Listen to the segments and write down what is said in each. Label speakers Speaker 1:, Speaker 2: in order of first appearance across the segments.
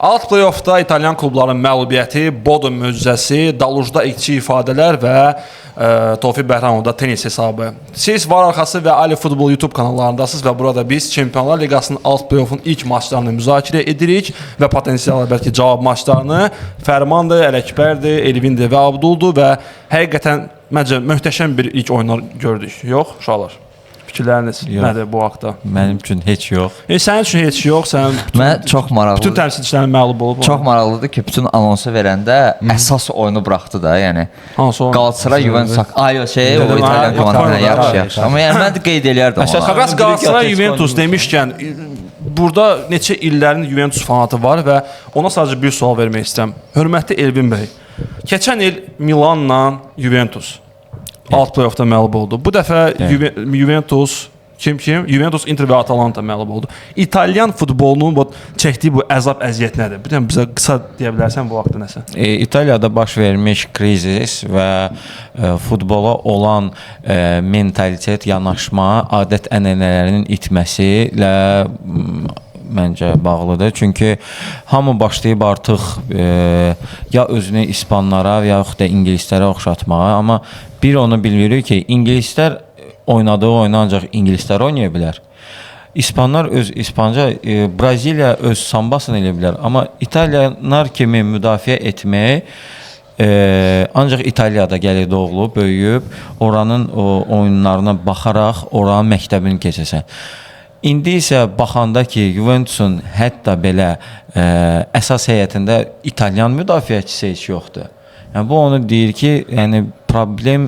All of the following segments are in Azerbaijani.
Speaker 1: Alt play-offda İtalyan klublarının məğlubiyyəti, Bodo möcüzəsi, Dalujda ilkçi ifadələr və Tofiq Bəhramovda tenis hesabı. Siz Var Arxası və Ali Futbol YouTube kanallarındasınız və burada biz Çempionlar Liqasının alt play-offun ilk maçlarını müzakirə edirik və potensial bəlkə cavab maçlarını. Fərmandır, Ələkbərdir, Elvindir və Abduldur və həqiqətən məncə möhtəşəm bir ilk oyunlar gördük. Yox, uşaqlar? Fikirləriniz
Speaker 2: Yox.
Speaker 1: nədir bu haqda?
Speaker 2: Mənim üçün heç yox.
Speaker 1: Sənin üçün heç yox, sən bütün,
Speaker 3: Mən çox maraqlı.
Speaker 1: bütün təmsilçilərin məğlub olub.
Speaker 3: Çox maraqlıdır ki, bütün anonsu verəndə əsas oyunu buraxdı da, yəni.
Speaker 1: Hansı oyun?
Speaker 3: Galatasaray Juventus. Ay o şey, o
Speaker 1: Dedim,
Speaker 3: İtalyan
Speaker 1: ha,
Speaker 3: komandası.
Speaker 1: İtalyan,
Speaker 3: Yaxşı, yaxşı. Amma yəni mən də qeyd eləyərdim
Speaker 2: Əsas-
Speaker 3: onu.
Speaker 1: Qaqas Galatasaray Juventus demişkən, burada neçə illərin Juventus fanatı var və ona sadəcə bir sual vermək istəyirəm. Hörmətli Elvin bəy, keçən il Milanla Juventus alt play-offda məğlub oldu. Bu dəfə Juventus kim? Juventus, Inter və Atalanta məğlub oldu. İtalyan futbolunun bu çəkdiyi bu əzab əziyyət nədir? Bir dənə bizə qısa deyə bilərsən bu haqda nəsə?
Speaker 2: İtaliyada baş vermiş krizis və futbola olan mentalitet, yanaşma, adət-ənənələrinin itməsi ilə məncə bağlıdır. Çünki hamı başlayıb artıq ya özünü ispanlara və yaxud da ingilislərə oxşatmağa, amma bir onu bilirik ki, ingilislər oynadığı oyunu ancaq ingilislər oynaya bilər. İspanlar öz ispanca, Braziliya öz sambasını eləyə bilər, amma İtalyanlar kimi müdafiə etmək ancaq İtaliyada gəlir doğulub, böyüyüb, oranın o oyunlarına baxaraq oranın məktəbini keçəsən. İndi isə baxanda ki, Juventusun hətta belə əsas heyətində İtalyan müdafiəçisi heç yoxdur. Yəni bu onu deyir ki, yəni problem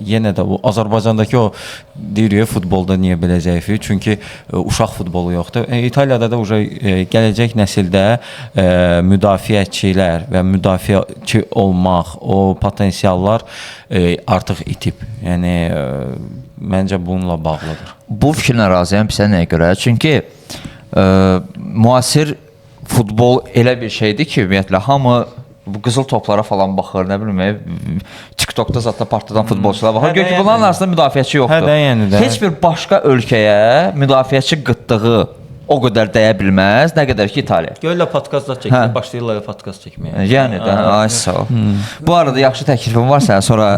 Speaker 2: yenə də o Azərbaycandakı o deyirik futbolda niyə belə zəifik? Çünki uşaq futbolu yoxdur. İtaliyada da uca gələcək nəsildə müdafiəçilər və müdafiəçi olmaq, o potensiallar artıq itib. Yəni məncə bununla bağlıdır.
Speaker 3: Bu fikirlə razıyam bizə nəyə görə? Çünki müasir futbol elə bir şeydir ki, ümumiyyətlə hamı bu qızıl toplara falan baxır, nə bilim, TikTokda zətdə partladan futbolçulara baxır. Gör ki, bunların arasında müdafiəçi yoxdur.
Speaker 2: Yəni də.
Speaker 3: Heç bir başqa ölkəyə müdafiəçi qıtlığı o qədər dəyə bilməz, nə qədər ki İtaliya.
Speaker 4: Görürlər podkastlar çəkilir, başlayırlar podkast çəkməyə.
Speaker 3: Yəni də, ay sağ ol. Bu arada yaxşı təklifim var sənə, sonra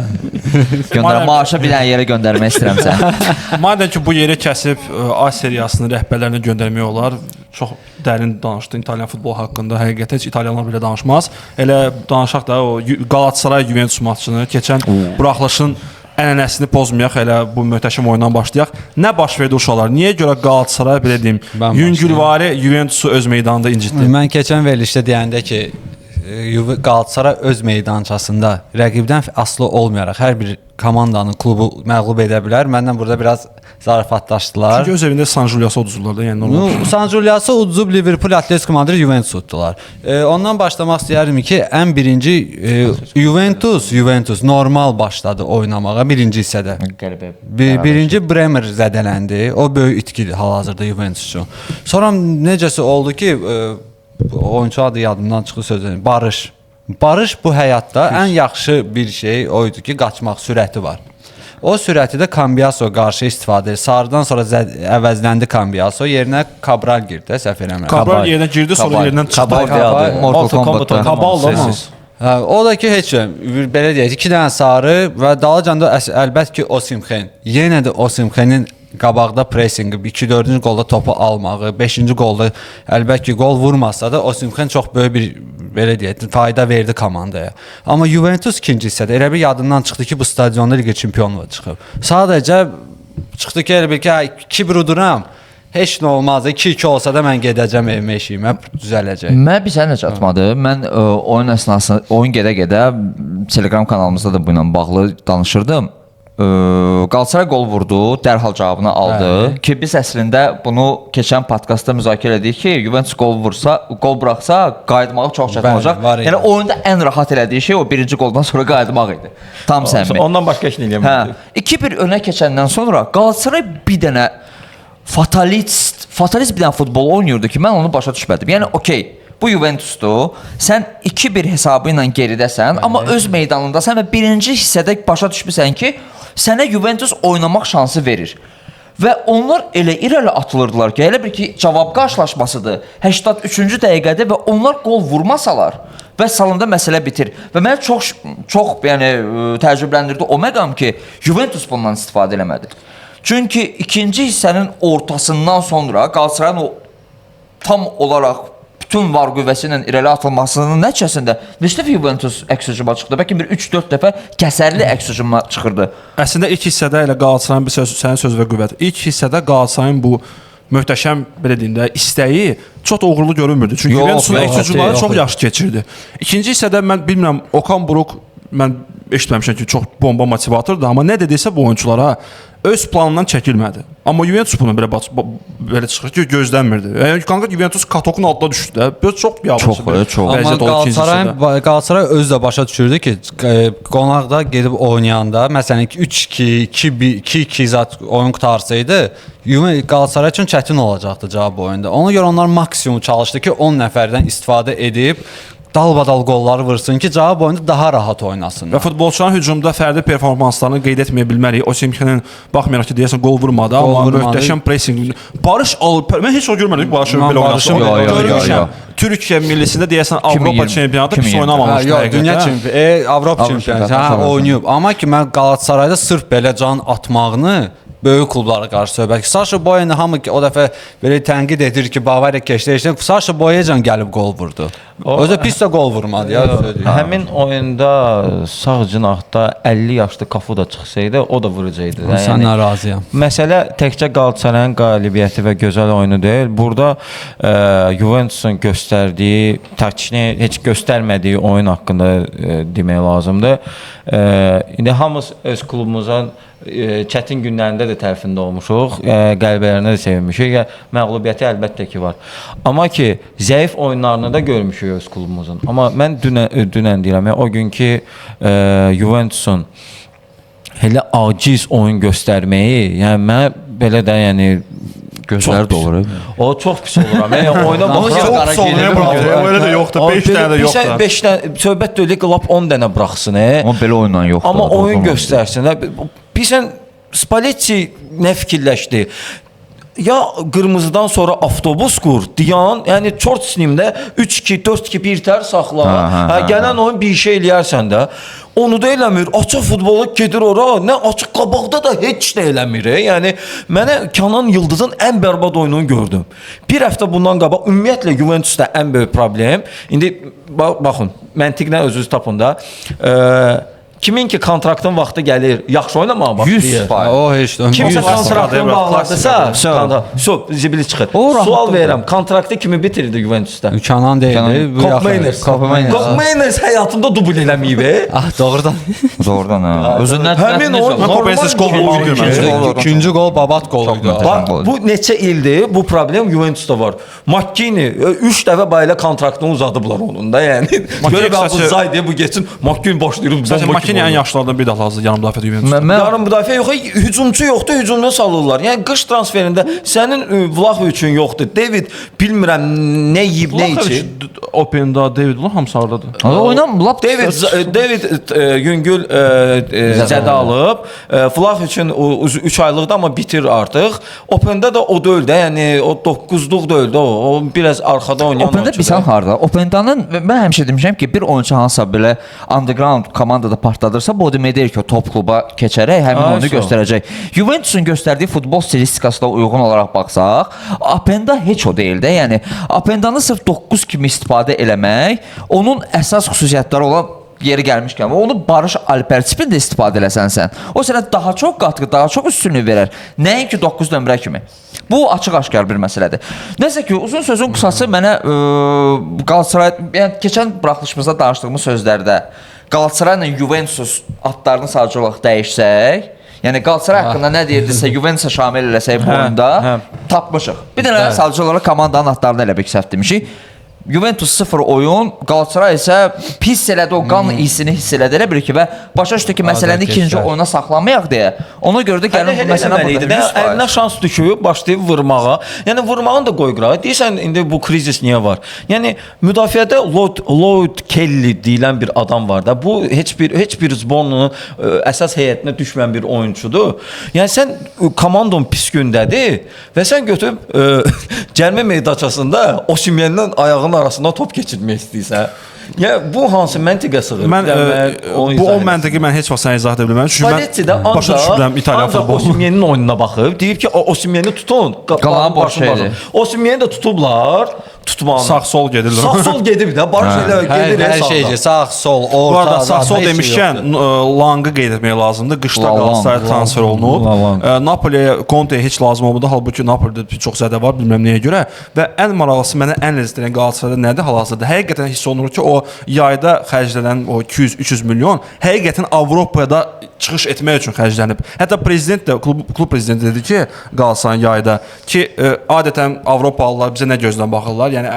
Speaker 3: göndərəm. Maaşa bir dənə yerə göndərmək istəyirəm səni.
Speaker 1: Madəm ki bu yeri kəsib A seriyasının rəhbərlərinə göndərmək olar. Çox dərin danışdın İtalyan futbolu haqqında. Həqiqətən heç İtalyanlar belə danışmaz. Elə danışaq da o Galatasaray Juventus maçını keçən buraxılışın ənənəsini pozmayaq, elə bu möhtəşəm oyundan başlayaq. Nə baş verdi uşaqlar? Niyə görə Galatasaray belə deyim, yüngülvari Juventusu öz meydanında incitdi?
Speaker 5: Mən keçən verilişdə deyəndə ki, Galatasaray öz meydançasında rəqibdən asılı olmayaraq hər bir komandanın klubu məğlub edə bilər. Məndən burada biraz zarafatlaşdılar.
Speaker 1: Çünki öz evində San Juliası uduzurlar da, yəni normal.
Speaker 5: San Juliası uduzub Liverpool, Atletico Madrid, Juventus uddular. Ondan başlamaq istəyərdim ki, ən birinci Juventus normal başladı oynamağa birinci hissədə.
Speaker 3: Qəribə.
Speaker 5: Birinci Bremer zədələndi. O böyük itkidir hal-hazırda Juventus üçün. Sonra necəsə oldu ki, oyunçu adı yadımdan çıxdı sözün. Barış. Barış bu həyatda ən yaxşı bir şey o idi ki, qaçmaq sürəti var. O sürəti də Cambiaso qarşı istifadə edir. Sarıdan sonra əvəzləndi Cambiaso, yerinə Cabral girdi, səhv eləmirəm.
Speaker 1: Cabral yerinə girdi, sonra yerindən çıxdı.
Speaker 3: Kabal Mortal Kombat'da.
Speaker 1: Kabal da mı?
Speaker 5: Hə, o da ki heç belə deyək, 2 dənə sarı və dalıcan da əlbəttə ki Osimhen. Yenə də Osimhenin qabaqda pressinqi, 2-4-cü qolda topu almağı, 5-ci qolda əlbəttə ki qol vurmasa da Osimhen çox böyük bir belə deyək, fayda verdi komandaya. Amma Juventus ikinci hissədə elə bir yadından çıxdı ki, bu stadionda Liqa çempionluğu çıxıb. Sadəcə çıxdı ki, elə bil ki, 2-1 uduram. Heç nə olmaz. 2-2 olsa da mən gedəcəm evimə, eşiyimə, düzələcək.
Speaker 3: Mən bizə necə çatmadı? Mən oyun əsnasında, oyun gedə-gedə Telegram kanalımızda da bununla bağlı danışırdım. Galatasaray qol vurdu, dərhal cavabını aldı. Bəli. Ki biz əslində bunu keçən podkastda müzakirə etdik ki, Juventus qol vursa, qol buraxsa qayıtmağı çox çətin olacaq. Yəni oyunda ən rahat elədiyi şey o birinci qoldan sonra qayıtmaq idi. Tam səmimi.
Speaker 4: Ondan başqa heç nə eləmədi.
Speaker 3: Hə. 2-1 önə keçəndən sonra Galatasaray bir dənə fatalist bir dənə futbol oynayırdı ki, mən onu başa düşmədim. Yəni okey, bu Juventusdur. Sən 2-1 hesabı ilə geridəsən, amma öz meydanındasan və birinci hissədə başa düşmüsən ki, sənə Juventus oynamaq şansı verir. Və onlar elə irəli atılırdılar ki, elə bil ki, cavab qarşılaşmasıdır. 83-cü dəqiqədə və onlar qol vurmasalar və salonda məsələ bitir. Və məni çox yəni təəccübləndirdi o məqam ki, Juventus bundan istifadə eləmədi. Çünki ikinci hissənin ortasından sonra Qalatasarayın o tam olaraq bütün var qüvvəsi ilə irəli atılmasının nəticəsində neçə dəfə Juventus əks hücuma çıxdı? Bəlkə bir 3-4 dəfə kəsərli əks hücuma çıxırdı.
Speaker 1: Əslində ilk hissədə elə Qalatasarayın bir söz, sənin sözünə qüvvət. İlk hissədə Qalatasarayın bu möhtəşəm belə deyim də istəyi çox da uğurlu görünmürdü. Çünki Juventusun əks hücumları çox yaxşı keçirdi. İkinci hissədə mən bilmirəm, Okan Buruk mən eşitməmişəm ki, çox bomba motivatordur, amma nə dedisə bu oyunçulara öz planından çəkilmədi. Amma Juventus bunu belə çıxır ki, gözlənmirdi. Yəni kanka Juventus katokun altına düşdü də. Böyle çox biabırçı bir
Speaker 5: vəziyyət oldu ikinci hissədə. Qalatasaray özü də başa düşürdü ki, qonaqda gedib oynayanda, məsələn 3-2, 2-1, 2-2 zat oyun qurtarsaydı, Qalatasaray üçün çətin olacaqdı cavab oyunda. Ona görə onlar maksimum çalışdı ki, 10 nəfərdən istifadə edib dalbadal qolları vursun ki, cavab oyunda daha rahat oynasınlar.
Speaker 1: Və futbolçuların hücumda fərdi performanslarını qeyd etməyə bilmərik. Osimhenin baxmayaraq ki, deyəsən qol vurmadı, amma möhtəşəm pressing. Barış alıb, mən heç o görmədim ki, Barışın belə oynasın. Görmüşəm. Türkiyə millisində deyəsən Avropa çempionatı pis oynamamışdı.
Speaker 5: Yox, dünya çempionu, Avropa çempionatı oynayıb. Amma ki, mən Qalatasarayda sırf belə can atmağını böyük klublara qarşı söhbət ki, Saşa Boyanı hamı ki, o dəfə belə tənqid edir ki, Bavariya keçdi, işte, Saşa Boyacan gəlib qol vurdu. Özü pis də qol vurmadı. Ya,
Speaker 2: həmin oyunda sağ cinahda 50 yaşlı Kafu da çıxsaydı, o da vuracaqdı. Yəni,
Speaker 5: səndən razıyam.
Speaker 2: Məsələ təkcə Qalatasarayın qalibiyyəti və gözəl oyunu deyil. Burada Juventusun göstərdiyi, taktikini heç göstərmədiyi oyun haqqında demək lazımdır. İndi hamımız öz klubumuzun çətin günlərində də tərəfində olmuşuq, qələbələrində də sevinmişik, məğlubiyyəti əlbəttə ki var. Amma ki, zəif oyunlarını da görmüşük öz klubumuzun. Amma mən dünən deyirəm, o gün ki, Juventusun elə aciz oyun göstərməyi, yəni mənə belə də, yəni
Speaker 3: gözlər dolur.
Speaker 2: O çox pis olur. Yəni oyuna baxıram.
Speaker 1: Çox pis olur. Elə də yoxdur. 5 dənə də yoxdur.
Speaker 2: 5 dənə söhbət deyil ki, lap 10 dənə buraxsın.
Speaker 3: Amma belə oyunla yoxdur.
Speaker 2: Amma oyun göstərsin. Bilirsən, Spalletti nə fikirləşdi? Ya qırmızıdan sonra avtobus qur, diyan, yəni çort sinimdə 3-2, 4-2 bir tər saxla. Hə, gələn oyun bir şey eləyərsən də. Onu da eləmir. Açıq futbola gedir ora. Nə açıq qabaqda da heç nə eləmir. Yəni mənə Kənan Yıldızın ən bərbad oyununu gördüm. Bir həftə bundan qabaq ümumiyyətlə Juventusda ən böyük problem. İndi baxın, məntiqlə özünüz tapın da. Kimin ki kontraktın vaxtı gəlir, yaxşı oynamağa başlayır.
Speaker 3: 100%.
Speaker 5: O heç də.
Speaker 2: Kimsə kontraktını bağladısa, zibili çıxır. Sual verirəm, kontraktı kimi bitirdi Juventusda?
Speaker 5: Kənan deyildi.
Speaker 2: Kopmeyners. Kopmeyners həyatında dubl eləməyib.
Speaker 5: Ah, doğrudan.
Speaker 3: Doğrudan ha. Özündən
Speaker 2: həmin o
Speaker 1: Kopmeyners qol vurmadı.
Speaker 5: İkinci qol Babat qolu idi.
Speaker 2: Bax, bu neçə ildir bu problem Juventusda var. McKennie 3 dəfə bayla kontraktını uzadıblar onun da, yəni. Görürəm bu zay deyə bu getsin, McKennie başlayır.
Speaker 1: McKennie ən yaşlılardan biri də hazır yarım müdafiə Juventusda.
Speaker 2: Yarım müdafiə yox, hücumçu yoxdur, hücumdan salırlar. Yəni qış transferində sənin Vlahoviçin yoxdur. David bilmirəm nə yeyib, nə içib.
Speaker 1: Openda David bunlar hamısı hardadır?
Speaker 3: Oynam lap
Speaker 2: David yüngül zədə alıb. Vlahoviçin 3 aylıqdır amma bitir artıq. Openda da o deyil də, yəni o 9-luq deyil də o. O biraz arxada oynayan
Speaker 3: oyunçudur. Openda bilsən harda? Opendanın mən həmişə demişəm ki, bir oyunçu hansısa belə underground komandada partladırsa, bu o demək deyil ki, o top kluba keçərək həmin oyunu göstərəcək. Juventusun göstərdiyi futbol stilistikasına uyğun olaraq baxsaq, Openda heç o deyil də. Yəni Opendanı sırf 9 kimi istifadə eləmək, onun əsas xüsusiyyətləri olan yeri gəlmişkən, onu Barış Alper tipində istifadə eləsən sən, o sənə daha çox qatqı, daha çox üstünlük verər. Nəinki 9 nömrə kimi. Bu açıq-aşkar bir məsələdir. Nəsə ki, uzun sözün qısası mənə Qalatasaray, yəni keçən buraxılışımızda danışdığımız sözlərdə Qalatasarayla Juventus adlarını sadəcə olaraq dəyişsək, yəni Qalatasaray haqqında nə deyirdisə Juventusa şamil eləsək bu oyunda tapmışıq. Bir dənə sadəcə olaraq komandanın adlarını elə bir səhv demişik. Juventus 0 oyun, Galatasaray isə pis elədi, o qan iyisini hiss elədi elə bil ki və başa düşdü ki, məsələni ikinci oyuna saxlamayaq deyə. Ona görə də gəlin bu məsələ burada 100%.
Speaker 4: Əlinə şans düşüb, başlayıb vurmağa. Yəni vurmağın da qoy qırağa. Deyirsən indi bu krizis niyə var? Yəni müdafiədə Lloyd Kelly deyilən bir adam var da. Bu heç bir Zbornunun əsas heyətinə düşməyən bir oyunçudur. Yəni sən komandon pis gündədir və sən götürüb cərmə meydançasında Osimhen'dən ayağının arasında top keçirmək istəyirsən. Yəni bu hansı məntiqə sığır?
Speaker 1: Mən bu o məntiqi mən heç vaxt sənə izah edə bilmərəm. Çünki mən başa düşmürəm İtaliya futbolunu.
Speaker 4: Osimhen'in oyununa baxıb, deyib ki, Osimhen'i tutun.
Speaker 3: Qalan boş şeydir.
Speaker 4: Osimhen'i də tutublar. Tutmağını.
Speaker 1: Sağ-sol gedirlər.
Speaker 4: Sağ-sol gedib də. Barış elə gedir.
Speaker 5: Hər şeydir. Sağ-sol, orta.
Speaker 1: Bu arada sağ-sol demişkən Langı qeyd etmək lazımdır. Qışda Galatasaray transfer olunub. Napoliyə, Conte'yə heç lazım olmadı. Halbuki Napolidə çox zədə var, bilmirəm nəyə görə. Və ən maraqlısı mənə ən ləzzətlənən Galatasarayda nədir hal-hazırda? Həqiqətən hiss olunur ki, o yayda xərclənən o 200-300 milyon həqiqətən Avropaya çıxış etmək üçün xərclənib. Hətta prezident də, klub prezidenti dedi ki, Qalatasarayın yayda ki, adətən Avropalılar bizə nə gözlə baxırlar? Yəni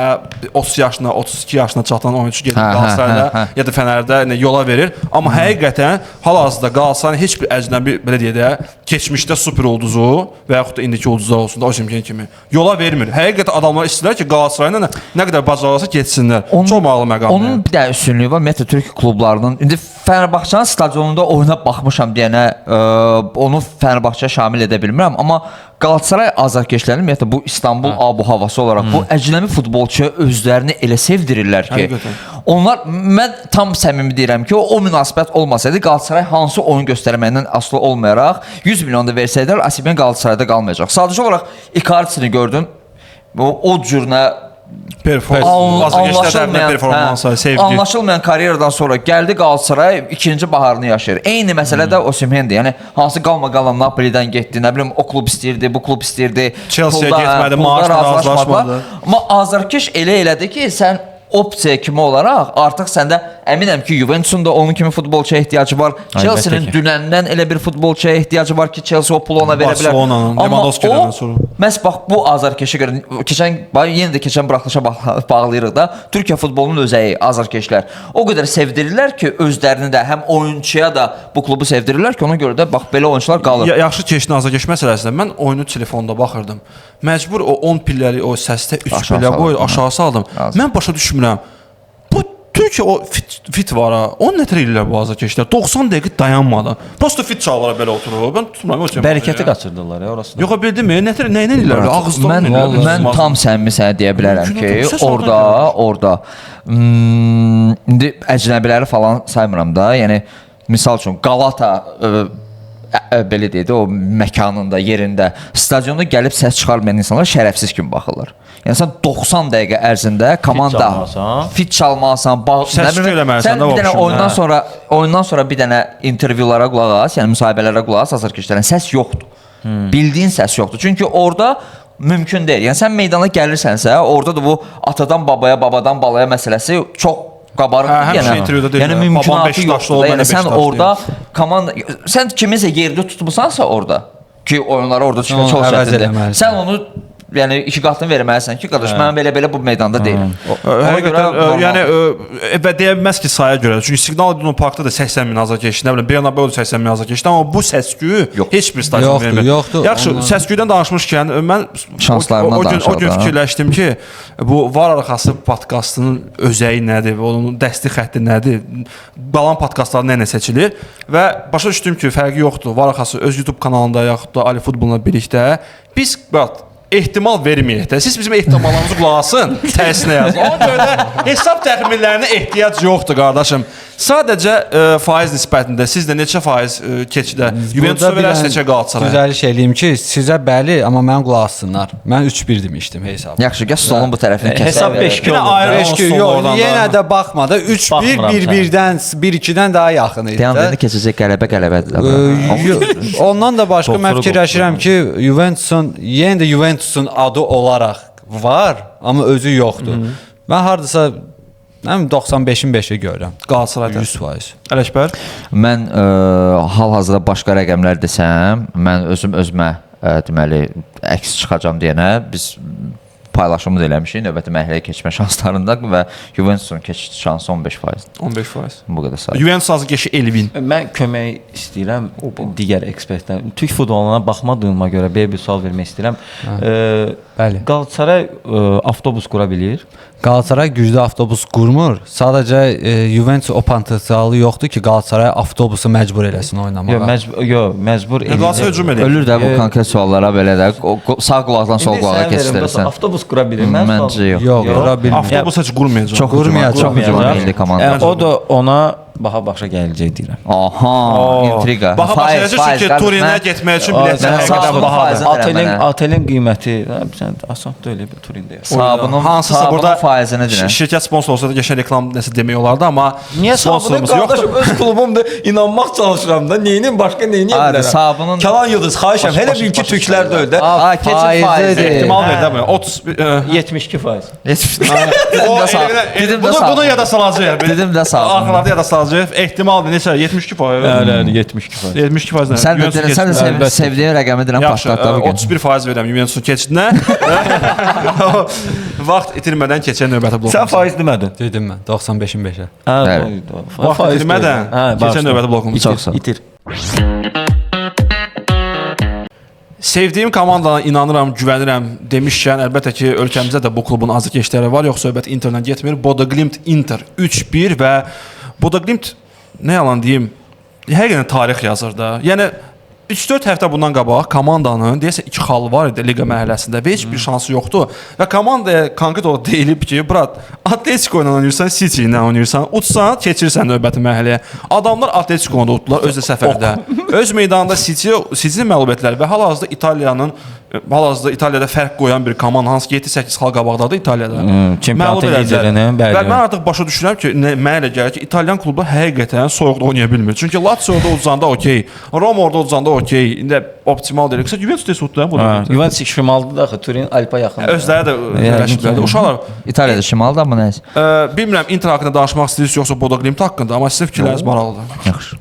Speaker 1: 30 yaşına, 32 yaşına çatan oyunçu gedib Qalatasarayda ya da Fənərdə yola verir. Amma həqiqətən hal-hazırda Qalatasarayın heç bir əcnəbi, belə deyək də, keçmişdə super ulduzu və yaxud da indiki ulduzlar olsun da Osimhen kimi yola vermir. Həqiqətən adamlar istəyirlər ki, Qalatasarayla nə qədər bacararsa getsinlər. Çox maraqlı məqamdır.
Speaker 3: Onun bir də üstünlüyü var. Ümumiyyətlə Türk klublarının. İndi Fənərbağçanın stadionunda oyuna baxmışam deyənə onu Fənərbağçaya şamil edə bilmirəm, amma Qalatasaray azarkeşlərinin ümumiyyətlə bu İstanbul abu-havası olaraq bu əcnəbi futbolçuya özlərini elə sevdirirlər ki, onlar, mən tam səmimi deyirəm ki, o münasibət olmasaydı Qalatasaray hansı oyun göstərməyindən asılı olmayaraq 100 milyon da versəydilər, Osimhen Qalatasarayda qalmayacaq. Sadəcə olaraq Icardi'ni gördün, o cürünə anlaşılmayan karyeradan sonra gəldi Qalatasaray ikinci baharını yaşayır. Eyni məsələ də Osimhendir. Yəni hansı qalma-qalan Napolidən getdi, nə bilim o klub istəyirdi, bu klub istəyirdi.
Speaker 1: Chelsea-yə getmədi, maaşla razılaşmadı.
Speaker 3: Amma azarkeş elə elədi ki, sən opsiya kimi olaraq artıq səndə əminəm ki, Juventusun da onun kimi futbolçuya ehtiyacı var. Chelsea-nin dünəndən elə bir futbolçuya ehtiyacı var ki, Chelsea o pulu ona verə bilər.
Speaker 1: Barcelona'nın Lewandowski'dən sonra.
Speaker 3: Məhz bax bu azarkeşə görə keçən, yenə də keçən buraxılışa bağlayırıq da, Türkiyə futbolunun özəyi azarkeşlər. O qədər sevdirirlər ki, özlərini də həm oyunçuya da bu klubu sevdirirlər ki, ona görə də bax belə oyunçular qalır.
Speaker 1: Yaxşı keçdin azarkeş məsələsində. Mən oyunu telefonda baxırdım. Məcbur o 10 pilləri o səsdə 3 pillə qoyur, aşağı saldım. Mən başa düşmürəm. Bu Türkiyə o fit var ha. Onu nətər eləyirlər bu azarkeşlər? 90 dəqiqə dayanmadan. Prosto fit çalara belə oturur. Mən tutmuram.
Speaker 4: Bərəkəti qaçırdılar ya orasını.
Speaker 1: Yox, bildinmi? Nətər nə ilə eləyirlər? Ağızdan eləyirlər.
Speaker 3: Mən tam səmimi sənə deyə bilərəm ki, orada indi əcnəbiləri falan saymıram da. Yəni misal üçün Qalata belə deyək də, o məkanında, yerində, stadionda gəlib səs çıxarmayan insanlar şərəfsiz kimi baxırlar. Yəni sən 90 dəqiqə ərzində komanda fit çalmalısan,
Speaker 1: səs eləməlisən
Speaker 3: də vəbşim. Oyundan sonra bir dənə intervyulara qulaq as, yəni müsahibələrə qulaq as, azarkeşlərin səs yoxdur. Bildiyin səs yoxdur. Çünki orada mümkün deyil. Yəni sən meydana gəlirsənsə, orada da bu atadan babaya, babadan balaya məsələsi çox qabarıqdır.
Speaker 1: Həmişə intervyuda deyirlər.
Speaker 3: Yəni mümkünatı yoxdur. Yəni sən orada komanda, sən kiminsə yerdə tutmusansa orada ki, oyunları orada çıxmaq çox çətindir. Sən onu yəni iki qatını verməlisən ki, qardaş, mən belə-belə bu meydanda deyiləm.
Speaker 1: Həqiqətən, yəni və deyə bilməz ki, saya görə. Çünki Signal İduna Parkda da 80 min azarkeş, nə bilim, Bernabeu da 80 min azarkeşdi, amma bu səsküyü heç bir stadion vermir. Yaxşı, səsküydən danışmışkən mən o gün fikirləşdim ki, bu Var Arxası podkastının özəyi nədir, onun dəsti xətti nədir, qalan podkastlar nə ilə seçilir və başa düşdüm ki, fərqi yoxdur. Var Arxası öz YouTube kanalında yaxud da Ali Futbolla birlikdə biz ehtimal verməyək də. Siz bizim ehtimallarımızı qulaq asın, tərsinə yazın. Ona görə də hesab təxminlərinə ehtiyac yoxdur, qardaşım. Sadəcə faiz nisbətində siz də neçə faiz keçidə Juventusa verərsiniz, neçə Qalatasaraya?
Speaker 5: Düzəliş eləyim ki, sizə bəli, amma mən qulaq assınlar. Mən 3-1 demişdim hesab.
Speaker 3: Yaxşı, gəl stolun bu tərəfini kəsək.
Speaker 4: Hesab 5-2 olur.
Speaker 5: 5-2 yox, yenə də baxma da 3-1, 1-1-dən, 1-2-dən daha yaxın idi.
Speaker 3: Deyən deyəndə keçəcək qələbə qələbədir.
Speaker 5: Ondan da başqa mən fikirləşirəm ki, Juventusun, yenə də Juventusun adı olaraq var, amma özü yoxdur. Mən hardasa 95-in 5-i görürəm.
Speaker 1: Qalatasarayda.
Speaker 5: 100%.
Speaker 1: Ələkbər?
Speaker 3: Mən hal-hazırda başqa rəqəmlər desəm, mən özüm özümə deməli əks çıxacam deyənə biz paylaşımı da eləmişik növbəti mərhələyə keçmə şanslarında və Juventusun keçiş şansı 15%.
Speaker 1: 15%.
Speaker 3: Bu qədər sadə.
Speaker 1: Juventus hansı keçir Elvin.
Speaker 4: Mən kömək istəyirəm digər ekspertdən. Türk futboluna baxmadığıma görə belə bir sual vermək istəyirəm.
Speaker 5: Bəli.
Speaker 4: Qalatasaray avtobus qura bilir?
Speaker 5: Qalatasaray güclü avtobus qurmur. Sadəcə Juventus o potensialı yoxdur ki, Qalatasaray avtobusu məcbur eləsin oynamağa.
Speaker 4: Yox, məcbur eləyir.
Speaker 1: Qalatasaray hücum eləyir.
Speaker 3: Ölür də bu konkret suallara belə də sağ qulaqdan sol qulağa keçirirsən.
Speaker 4: Avtobus qura bilir.
Speaker 3: Məncə yox.
Speaker 5: Yox, qura bilmir.
Speaker 1: Avtobus heç qurmayacaq.
Speaker 3: Çox hücuma milli komanda.
Speaker 4: O da ona baha başa gələcək deyirəm.
Speaker 3: Aha, intriqa.
Speaker 1: Baha başa gələcək çünki Turinə getmək üçün biletlər həqiqətən bahadır.
Speaker 4: ATL-in qiyməti, sən asan deyil Turində.
Speaker 3: Sabunun
Speaker 1: burada
Speaker 3: faizini dinə.
Speaker 1: Şirkət sponsor olsa da qəşəng reklam nəsə demək olardı, amma
Speaker 4: niyə
Speaker 1: sponsorumuz yoxdur?
Speaker 4: Qardaşım, öz klubumdur, inanmaq çalışıram da. Neyinin başqa neyini bilərəm?
Speaker 3: Sabunun
Speaker 4: Kalan Yıldız, xahiş edirəm. Hələ bil ki türklər deyil də.
Speaker 3: Keçin faizi.
Speaker 1: Ehtimal ver də bu. 30
Speaker 4: 72%.
Speaker 3: Dedim də
Speaker 1: bunu yada salacağıq.
Speaker 3: Dedim də sabun.
Speaker 1: Axırlarda yada salacağıq. Ehtimal neçə? 72%.
Speaker 4: Bəli, 72%.
Speaker 1: 72% nə?
Speaker 3: Sən də sevdiyin rəqəmi deyirəm, patlat da bu gün.
Speaker 1: 31% verirəm Juventusun keçidinə. Vaxt itirmədən keçən növbəti blokumuz.
Speaker 4: Sən faiz demədin.
Speaker 5: Dedim mən 95-in 5-ə.
Speaker 1: Vaxt itirmədən keçən növbəti blokumuz.
Speaker 3: Çox sağ ol.
Speaker 4: İtir.
Speaker 1: Sevdiyim komandana inanıram, güvənirəm demişkən, əlbəttə ki, ölkəmizdə də bu klubun azarkeşləri var, yox söhbət Interdən getmir. Bodo Glimt Inter 3-1 və Bodo Glimt, nə yalan deyim, həqiqətən tarix yazır da. Yəni 3-4 həftə bundan qabaq komandanın deyəsə 2 xalı var idi liqa mərhələsində və heç bir şansı yoxdur. Və komandaya konkret olaraq deyilib ki, brat, Atletico ilə oynayırsan, City ilə oynayırsan, utsan, keçirsən növbəti mərhələyə. Adamlar Atletico-nu da utdular özü səfərdə. Öz meydanında City-ni məğlub etdilər və hal-hazırda İtaliyada fərq qoyan bir komanda, hansı ki 7-8 xal qabaqdadır İtaliyada.
Speaker 4: Çempionatın liderini, bəli.
Speaker 1: Və mən artıq başa düşürəm ki, mənə elə gəlir ki, İtalyan klublar həqiqətən soyuqda oynaya bilmir. Çünki Lazio orada udzanda okey, Roma orada udzanda okey, indi optimal deyil. Qısa Juventus desə utdu bu.
Speaker 4: Juventus şimalda da axı, Turin Alpa yaxındır.
Speaker 1: Özləri də öyrəşiblər. Uşaqlar
Speaker 3: İtaliyada şimalda amma nəsə.
Speaker 1: Bilmirəm Inter haqqında danışmaq istəyirsiniz yoxsa Bodo Glimt haqqında, amma sizin fikirləriniz maraqlıdır.
Speaker 3: Yaxşı.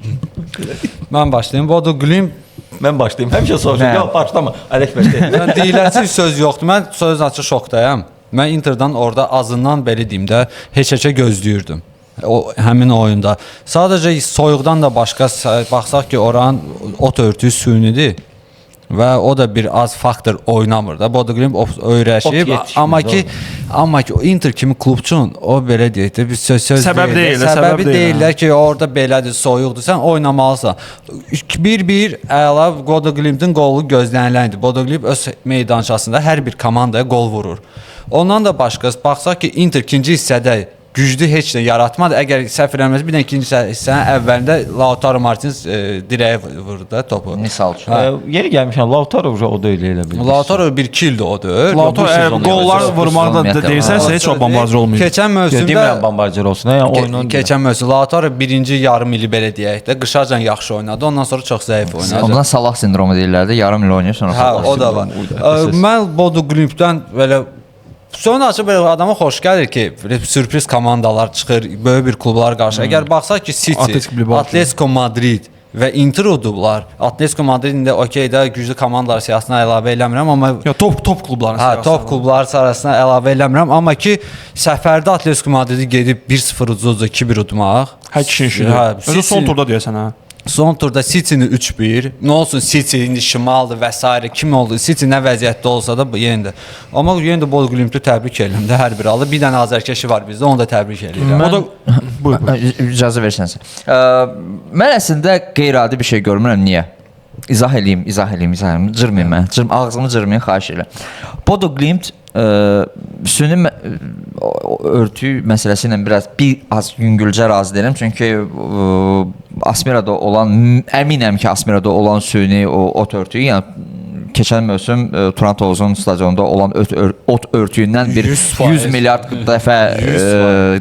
Speaker 5: Mən başlayım. Bodo Glimt
Speaker 4: Mən başlayım. Həmişə soruşur. Yox, başlama. Ələk başlayın.
Speaker 5: Mən deyiləsi söz yoxdur. Mən söz açıq şokdayam. Mən Interdən orada azından belə deyim də heç-heçə gözləyirdim. O həmin oyunda. Sadəcə soyuqdan da başqa baxsaq ki, oranın ot örtüyü sünidir. Və o da bir az faktor oynamır da. Bodo Glimt öyrəşib, amma ki Inter kimi klubçun o belə deyək də bir söz
Speaker 1: səbəb deyil.
Speaker 5: Səbəbi deyirlər ki, orada belədir, soyuqdur, sən oynamalısan. 1-1 əla Bodo Glimtin qolu gözlənilən idi. Bodo Glimt öz meydançasında hər bir komandaya qol vurur. Ondan da başqa baxsaq ki, Inter ikinci hissədə güclü heç nə yaratmadı. Əgər səhv eləmirəmsə, bir də ikinci hissənin əvvəlində Lautaro Martinez dirəyə vurdu da topu.
Speaker 3: Misal üçün.
Speaker 4: Yeri gəlmişəm, Lautaro o da elə bilir.
Speaker 5: Lautaro 1-2 ildir o deyil.
Speaker 1: Lautaro qollar vurmaqda deyirsənsə heç o bombardир olmayıb.
Speaker 5: Keçən mövsümdə
Speaker 4: demirəm bombardир olsun, yəni oyunun
Speaker 5: keçən mövsüm Lautaro birinci yarım ili belə deyək də qışacan yaxşı oynadı. Ondan sonra çox zəif oynadı.
Speaker 3: Ondan Salah sindromu deyirlər də, yarım il oynayır sonra.
Speaker 5: Hə, o da var. Mən Bodo Glimtdən belə sonra açıq belə adama xoş gəlir ki, sürpriz komandalar çıxır, böyük bir klublara qarşı. Əgər baxsaq ki, City, Atletico Madrid və Inter udublar. Atletico Madrid indi okey də güclü komandalar siyahısına əlavə eləmirəm, amma
Speaker 1: ya top klubların
Speaker 5: siyahısına. Hə, top klubları siyahısına əlavə eləmirəm, amma ki səfərdə Atletico Madridi gedib 1-0 ucuzca 2-1 udmaq.
Speaker 1: Hər kişinin işidir. Özü son turda deyəsən hə.
Speaker 5: Son turda City-ni 3-1. Nə olsun City indi şimaldır və s. kim oldu? City nə vəziyyətdə olsa da yenə də. Amma yenə də Bodo Glimt'i təbrik edirəm də hər bir halda. Bir dənə azərkeşi var bizdə, onu da təbrik edirəm.
Speaker 1: O da buyur.
Speaker 3: İcazə versənsə. Mən əslində qeyri-adi bir şey görmürəm. Niyə? İzah eləyim. Cırmayın mən. Ağzımı cırmayın, xahiş edirəm. Bodo Glimt süni örtüyü məsələsi ilə biraz bir az yüngülcə razı deyiləm. Çünki Asmirada olan, əminəm ki, Asmirada olan süni ot örtüyü, yəni keçən mövsüm Turan Tovuzun stadionunda olan ot örtüyündən bir 100 milyard dəfə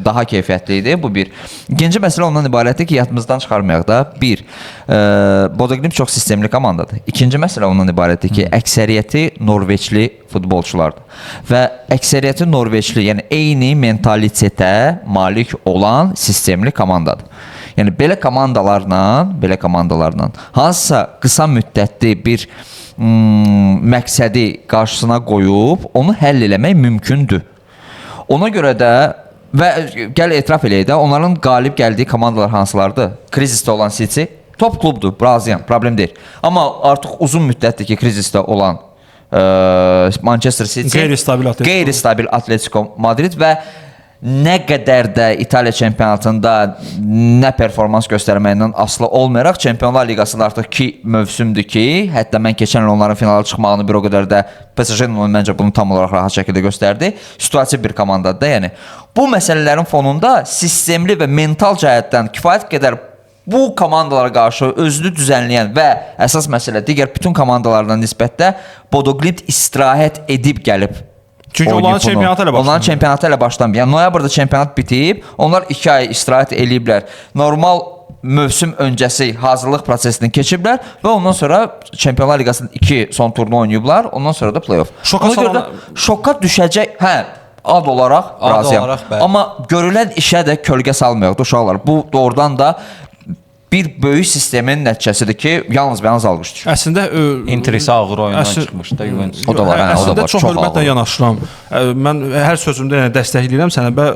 Speaker 3: daha keyfiyyətli idi. Bu bir. İkinci məsələ ondan ibarətdir ki, yadımızdan çıxarmayaq da. Bir, Bodo Glimt çox sistemli komandadır. İkinci məsələ ondan ibarətdir ki, əksəriyyəti Norveçli futbolçulardır. Və əksəriyyəti Norveçli, yəni eyni mentalitetə malik olan sistemli komandadır. Yəni belə komandalarla hansısa qısa müddətli bir məqsədi qarşısına qoyub onu həll eləmək mümkündür. Ona görə də və gəl etiraf eləyək də, onların qalib gəldiyi komandalar hansılardır? Krizisdə olan City top klubdur, razıyam, problem deyil. Amma artıq uzun müddətdir ki, krizisdə olan Manchester City, qeyri-stabil Atletico Madrid və nə qədər də İtaliya çempionatında nə performans göstərməyindən asılı olmayaraq Çempionlar Liqasında artıq 2 mövsümdür ki, hətta mən keçən il onların finala çıxmağını bir o qədər də PSG-nin məncə bunu tam olaraq rahat şəkildə göstərdi. Situasiya bir komandadır da, yəni. Bu məsələlərin fonunda sistemli və mental cəhətdən kifayət qədər bu komandalara qarşı özünü düzənləyən və əsas məsələ digər bütün komandalardan nisbətdə Bodo Glimt istirahət edib gəlib.
Speaker 1: Çünki onların çempionatı hələ başlamır.
Speaker 3: Onların çempionatı hələ başlamır. Yəni noyabrda çempionat bitib, onlar 2 ay istirahət eləyiblər. Normal mövsüm öncəsi hazırlıq prosesini keçiblər və ondan sonra Çempionlar Liqasının 2 son turunu oynayıblar. Ondan sonra da play-off. Şoka düşəcək, hə, ad olaraq razıyam. Amma görülən işə də kölgə salmayaq da uşaqlar. Bu doğrudan da bir böyük sistemin nəticəsidir ki, yalnız və yalnız alqış düşür.
Speaker 1: Əslində
Speaker 4: Inter isə ağır oyundan çıxmış da Juventus.
Speaker 3: O da var, hə, o da var.
Speaker 1: Əslində çox hörmətlə yanaşıram. Mən hər sözümdə yəni dəstəkləyirəm səni və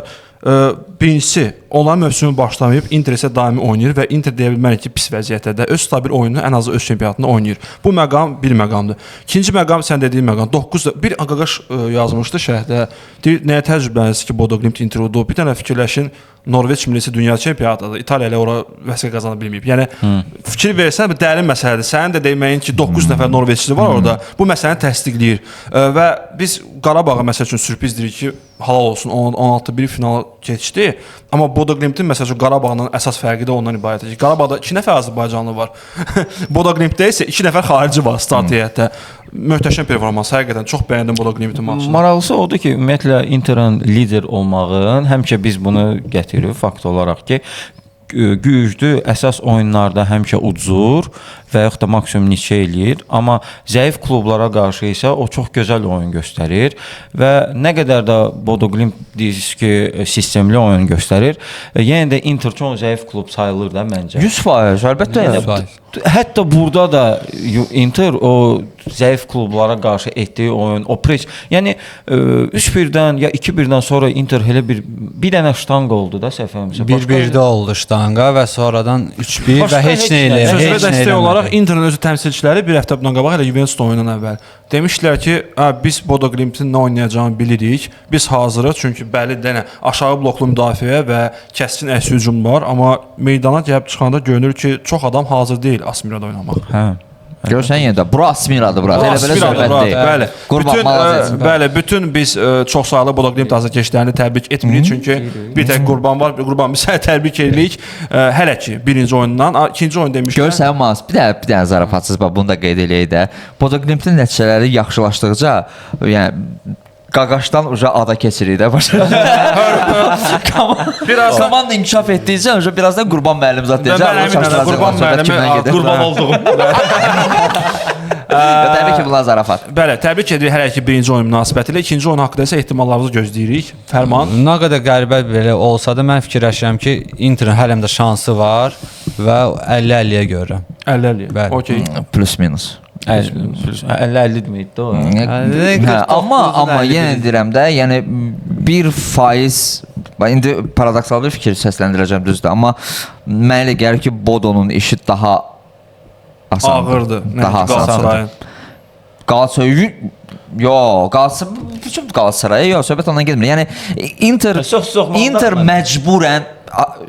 Speaker 1: birincisi, onların mövsümü başlamayıb, Inter isə daimi oynayır və Inter deyə bilmərik ki, pis vəziyyətdədir. Öz stabil oyununu ən azı öz çempionatında oynayır. Bu məqam bir məqamdır. İkinci məqam sən dediyin məqam. 9 bir qaqaş yazmışdı şərhdə. Deyir, nəyə təəccüblənirsiniz ki, Bodo Glimt Inter uddu? Bir dənə fikirləşin, Norveç millisi dünya çempionatıdır. İtaliya ilə ora vəsiqə qazana bilməyib. Yəni fikir versən, bu dərin məsələdir. Sənin də deməyin ki, 9 nəfər Norveçli var orada. Bu məsələni təsdiqləyir. Və biz Qarabağa məsəl üçün sürpriz deyirik ki, halal olsun 16-1 finala keçdi. Amma Bodo Glimtin məsəl üçün Qarabağla əsas fərqi də ondan ibarətdir ki, Qarabağda 2 nəfər Azərbaycanlı var. Bodo Glimtdə isə 2 nəfər xarici var start heyətdə. Möhtəşəm performans, həqiqətən çox bəyəndim Bodo Glimtin maçını.
Speaker 4: Maraqlısı odur ki, ümumiyyətlə Interin lider olmağın, həmişə biz bunu gətiririk fakt olaraq ki, güclü əsas oyunlarda həmişə udzur və yaxud da maksimum neçə eləyir, amma zəif klublara qarşı isə o çox gözəl oyun göstərir və nə qədər də Bodo Glimt deyirsiniz ki, sistemli oyun göstərir, yenə də Inter çox zəif klub sayılır da məncə.
Speaker 3: 100%, əlbəttə.
Speaker 4: 100%. Hətta burada da Inter o zəif klublara qarşı etdiyi oyun, o pres, yəni 3-1-dən ya 2-1-dən sonra Inter elə bir dənə ştanga oldu da səhv eləmirəmsə.
Speaker 5: 1-1-də oldu ştanga və sonradan 3-1 və heç nə eləmədi.
Speaker 1: Sözünə dəstək olaraq Interin özü təmsilçiləri bir həftə bundan qabaq elə Juventus oyunundan əvvəl demişdilər ki, biz Bodo Glimtin nə oynayacağını bilirik, biz hazırıq, çünki bəli dənə aşağı bloklu müdafiə və kəskin əks hücum var, amma meydana gəlib çıxanda görünür ki, çox adam hazır deyil Asmirada oynamaq.
Speaker 4: Hə.
Speaker 3: Görsən yenə də, bura Asmiradır bura. Elə belə söhbət deyil.
Speaker 1: Bəli.
Speaker 3: Qurban malazец.
Speaker 1: Bəli, bütün biz çox saylı Bodo Glimt azarkeşlərini təbrik etmirik, çünki bir tək Qurban var. Qurban biz səni təbrik edirik. Hələ ki birinci oyundan, ikinci oyun demişlər.
Speaker 3: Görsən Maz, bir dənə zarafatsız bax bunu da qeyd eləyək də. Bodo Glimtin nəticələri yaxşılaşdıqca, yəni qaqaşdan uca ada keçirik də başa.
Speaker 1: Biraz
Speaker 3: komanda inkişaf etdikcə uca birazdan Qurban müəllim zat deyəcək.
Speaker 1: Qurban müəllimi
Speaker 4: qurban olduğum.
Speaker 3: Təbii ki, bunlar zarafat.
Speaker 1: Bəli, təbrik edirik hələ ki birinci oyun münasibətilə. İkinci oyun haqqında isə ehtimallarımızı gözləyirik. Fərman.
Speaker 5: Nə qədər qəribə belə olsa da mən fikirləşirəm ki, Interin hələm də şansı var və 50-50-yə görürəm.
Speaker 1: 50-50. Okey.
Speaker 3: Plus minus.
Speaker 4: 50-50 deməkdir o.
Speaker 3: Amma yenə deyirəm də, yəni 1%, indi paradoksal bir fikir səsləndirəcəm düzdür, amma mənə elə gəlir ki, Bodonun işi daha asandır.
Speaker 1: Ağırdır.
Speaker 3: Daha asandır. Galatasaray, yox, Galatasaray, Galatasaray, yox, söhbət ondan getmir. Yəni Inter məcburən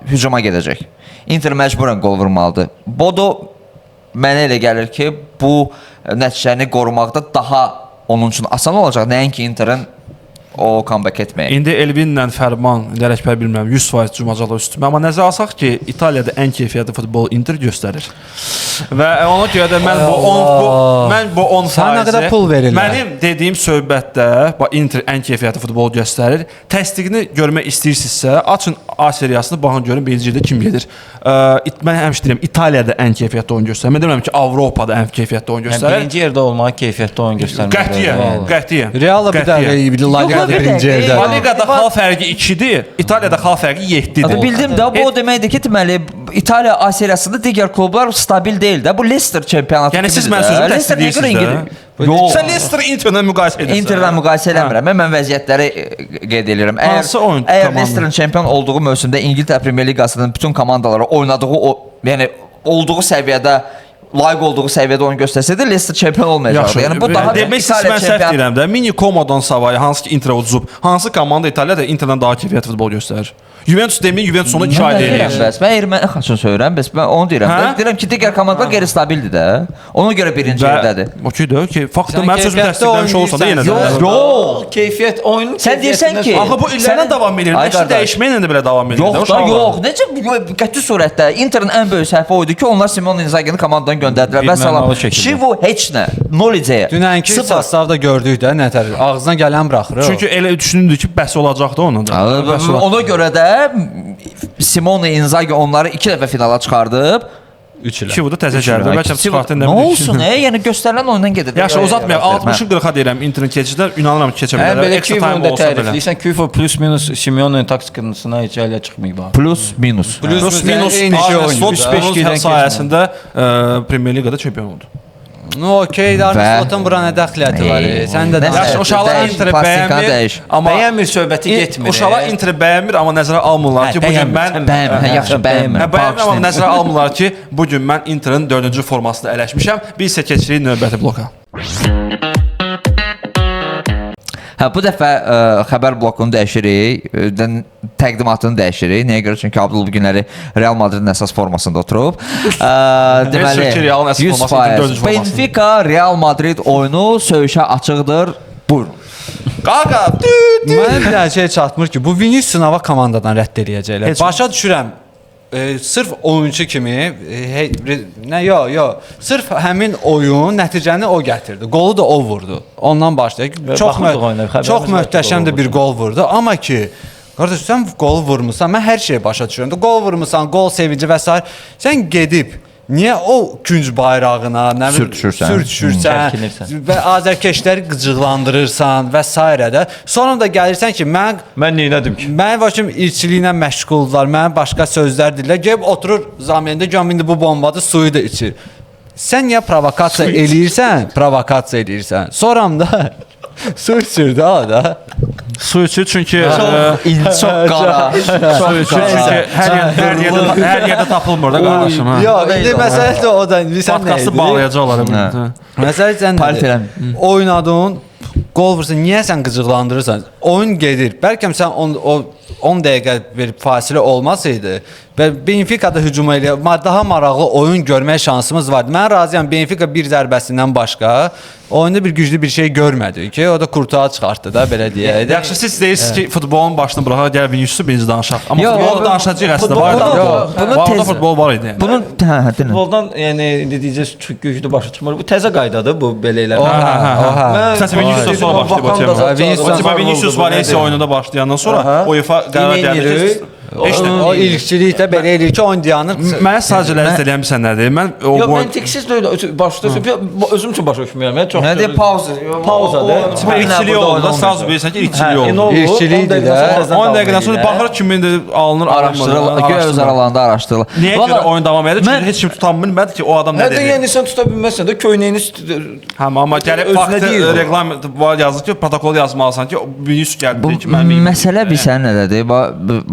Speaker 3: hücuma gedəcək. Inter məcburən qol vurmalıdır. Bodo mənə elə gəlir ki, bu nəticəni qorumaqda daha onun üçün asan olacaq. Nəinki Interin o comeback etməyi.
Speaker 1: İndi Elvinlə Fərman, indi Ələkbər bilmirəm, 100% cumacaqlar üstümə. Amma nəzərə alsaq ki, İtaliyada ən keyfiyyətli futbolu Inter göstərir. Və ona görə də mən bu 10%.
Speaker 5: Sənə nə qədər pul verirlər?
Speaker 1: Mənim dediyim söhbətdə bax Inter ən keyfiyyətli futbol göstərir. Təsdiqini görmək istəyirsinizsə, açın A seriyasını, baxın görün birinci yerdə kim gedir. Mən həmişə deyirəm, İtaliyada ən keyfiyyətli oyun göstərir. Mən demirəm ki, Avropada ən keyfiyyətli oyun göstərir.
Speaker 4: Yəni birinci yerdə olmağı keyfiyyətli oyun göstərmək.
Speaker 1: Qətiyyən, qətiyyən.
Speaker 5: Real da bir də La Ligada birinci yerdə.
Speaker 1: La Liqada xal fərqi 2-dir, İtaliyada xal fərqi 7-dir.
Speaker 3: Bildim də, bu o deməkdir ki, deməli İtaliya A seriyasında digər klublar stabil deyil də. Bu Leicester çempionatı.
Speaker 1: Yəni siz mənim sözümü təsdiqləyirsiniz də.
Speaker 3: Yox.
Speaker 1: Sən Leicester-i Interlə müqayisə edirsən.
Speaker 3: Interlə müqayisə eləmirəm. Mən vəziyyətləri qeyd edirəm. Əgər Leicester'ın çempion olduğu mövsümdə İngiltərə Premyer Liqasının bütün komandaları oynadığı o, yəni olduğu səviyyədə, layiq olduğu səviyyədə oyun göstərsəydi, Leicester çempion olmayacaqdı. Yəni bu daha
Speaker 1: demək
Speaker 3: İtaliya
Speaker 1: mən səhv deyirəm də. Mini Komodan savayı hansı ki Inter uduzub, hansı komanda İtaliyada Interdən daha keyfiyyətli futbol göstərir? Juventus deməyin, Juventus onu 2 ayda eləyir.
Speaker 3: Bəs mən erməni xaçın söyürəm, bəs mən onu deyirəm. Hə? Deyirəm ki, digər komandalar qeyri-stabildir də. Ona görə birinci yerdədir.
Speaker 1: Okey də, ki, faktı mənim sözümü təsdiqləmiş olsa da yenə də.
Speaker 3: Yox,
Speaker 4: keyfiyyət oyunun.
Speaker 3: Sən deyirsən ki,
Speaker 1: axı bu illərlə davam edir. Məşqçi dəyişməklə də belə davam edir.
Speaker 3: Yox da, yox. Necə qəti surətdə Interin ən böyük səhvi o idi ki, onlar Simone Inzaghi-ni komandadan göndərdilər. Vəssalam. Şivu heç nə, nol ideya.
Speaker 5: Dünənki sostavda gördük də nətər ağzına gələn buraxır.
Speaker 1: Çünki elə düşünürdü ki, bəs olacaqdı onun da.
Speaker 3: Ona görə də Simone Inzaghi onları 2 dəfə finala çıxardıb.
Speaker 5: 3 ilə.
Speaker 1: Şivu da təzə gəldi. Bəlkə çıxartdı.
Speaker 3: Nə olsun, yəni göstərilən oyundan gedir.
Speaker 1: Yaxşı, uzatmayaq. 60-ı 40-a deyirəm Interin keçicidə. İnanıram ki, keçə bilərlər.
Speaker 4: Belə Kivonu da tərifləyirsən. Kivu plus minus Simeone'nin taktikasına heç ələ çıxmayıb.
Speaker 3: Plus minus.
Speaker 1: Plus minus. Slot sayəsində Premier Liqada çempion oldu.
Speaker 5: No, okey, Arne Slotun bura nə dəxliyyəti var? Sən də
Speaker 1: danış. Uşaqlar Interi bəyənmir, amma
Speaker 4: bəyənmir söhbəti getmir.
Speaker 1: Uşaqlar Interi bəyənmir, amma nəzərə almırlar ki, bu gün mən
Speaker 3: bəyənmir, yaxşı bəyənmir.
Speaker 1: Bəyənmir, amma nəzərə almırlar ki, bu gün mən Interin 4-cü formasında ələşmişəm. Biz isə keçirik növbəti bloka.
Speaker 3: Hə, bu dəfə xəbər blokunu dəyişirik, təqdimatını dəyişirik. Nəyə görə? Çünki Abdul bu günləri Real Madridin əsas formasında oturub. Deməli, 100%. Benfica Real Madrid oyunu söyüşə açıqdır. Buyurun.
Speaker 1: Qaqa!
Speaker 5: Mənə bir dənə şey çatmır ki, bu Vinicius hava komandadan rədd eləyəcəklər. Başa düşürəm. Sırf oyunçu kimi, sırf həmin oyun nəticəni o gətirdi. Qolu da o vurdu. Ondan başlayaq. Çox möhtəşəm də bir qol vurdu. Amma ki, qardaş, sən qol vurmursan, mən hər şeyi başa düşürəm. Qol vurmursan, qol sevinci və s. Sən gedib, niyə o künc bayrağına sürtüşürsən və azərkeşləri qıcıqlandırırsan və s. də. Sonra da gəlirsən ki, mən
Speaker 4: neynədim ki?
Speaker 5: Mənim başım irçiliklə məşğuldurlar, mənim başqa sözlər deyirlər. Gəlib oturur zamində, görüm indi bu bombadır, suyu da içir. Sən niyə provokasiya eləyirsən? Provokasiya eləyirsən. Sonra da su içirdi ha da.
Speaker 1: Su içir çünki
Speaker 3: çox qara.
Speaker 1: Su içir çünki hər yerdə tapılmır da qardaşım.
Speaker 5: Yox, indi məsələ də o da.
Speaker 1: Podkastı bağlayacaqlar.
Speaker 5: Məsələ sən oynadın, qol vursun, niyə sən qıcıqlandırırsan? Oyun gedir. Bəlkə sən 10 dəqiqə bir fasilə olmasaydı və Benfica-da hücum eləyər, daha maraqlı oyun görmək şansımız vardı. Mən razıyam, Benfica bir zərbəsindən başqa oyunda bir güclü bir şey görmədi ki, o da Kurtuğa çıxartdı da, belə deyək.
Speaker 1: Yaxşı, siz deyirsiniz ki, futbolun başını bıraxaq, gəl Viniciusu birinci danışaq. Amma futbolu danışacağıq əslində. Var futbol var idi.
Speaker 3: Bunun
Speaker 4: futboldan, yəni deyəcəksiniz, çox güclü başa çıxmır. Bu təzə qaydadır, bu belə eləmək.
Speaker 1: Məsələn, Vinicius sonra başlayıb. Vinicius Valencia oyununda başlayandan sonra UEFA qərar gəldi ki,
Speaker 5: O ilkçilik də belə eləyir ki, oyun dayanır.
Speaker 1: Mənə sadəcə ləzzət eləyən bir sən nədir? Mən o
Speaker 4: Yox, məntiqsiz deyil. Başda özüm üçün başa düşmürəm.
Speaker 3: Nə deyir pauza?
Speaker 4: Pauzadır.
Speaker 1: İlkçilik oldu da, sadəcə bilirsən ki, ilkçilik oldu.
Speaker 5: İlkçilikdir də.
Speaker 1: 10 dəqiqədən sonra baxır kimin alınır,
Speaker 3: araşdırılır. Göy öz aralarında araşdırılır.
Speaker 1: Niyə görə oyun davam edir? Çünki heç kim tuta bilmədi ki, o adam nə dedi.
Speaker 4: Nədən yəni sən tuta bilməzsən də köynəyini.
Speaker 1: Hə, amma gəlib faktı reqlament var yazır ki, protokol yazmalısan ki, Vinicius gəldi ki, mənim
Speaker 3: məsələ bilirsən nədədir?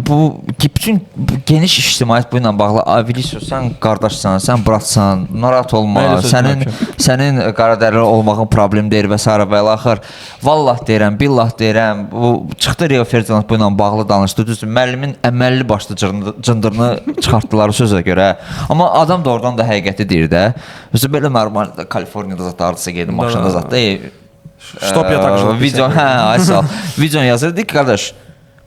Speaker 3: Bu bütün geniş ictimaiyyət bu ilə bağlı. Vinicius, sən qardaşsan, sən bratsan, narahat olma, sənin qaradərli olmağın problem deyil və s. və ilaxır. Vallah deyirəm, billah deyirəm, bu çıxdı Rio Ferdinand bu ilə bağlı danışdı. Düzdür, müəllimin əməlli başlı cındırını çıxartdılar sözə görə. Amma adam da oradan da həqiqəti deyir də. Özü belə normal Kaliforniyada zat hardasa gedir, maşında zat da.
Speaker 1: Stop yataq.
Speaker 3: Video, hə, ay sağ ol. Video yazırdı ki, qardaş,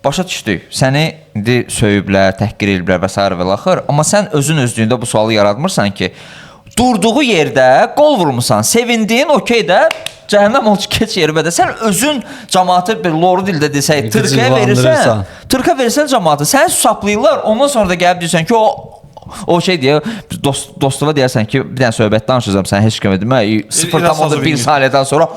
Speaker 3: başa düşdük, səni indi söyüblər, təhqir ediblər və s. və ilaxır. Amma sən özün özlüyündə bu sualı yaratmırsan ki, durduğu yerdə qol vurmusan, sevindiyin okey də, cəhənnəm olsun keç yeribə də. Sən özün cəmaatı bir loru dildə desək, tırkaya verirsən, tırka verirsən cəmaatı, səni susaplayırlar, ondan sonra da gəlib deyirsən ki, o şey deyə, dostuma deyərsən ki, bir dənə söhbət danışacağam, sən heç kimə demə, 0,1 saniyədən sonra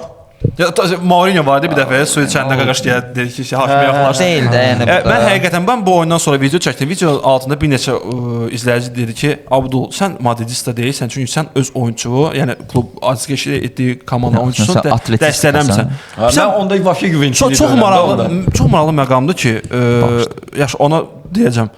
Speaker 1: Ya Mourinho vardı bir dəfə su içəndə qaqaş deyə dedi ki, hakimə yaxınlaşdı.
Speaker 3: Deyil də, yəni bu da.
Speaker 1: Mən həqiqətən mən bu oyundan sonra video çəkdim. Videonun altında bir neçə izləyici dedi ki, Abdul, sən Madridista deyilsən, çünki sən öz oyunçunu, yəni klub azarkeşlik etdiyi komanda oyunçusunu dəstəkləmirsən.
Speaker 4: Mən onda vəbşə güvənçilik.
Speaker 1: Çox maraqlı, çox maraqlı məqamdır ki, yaxşı ona deyəcəm.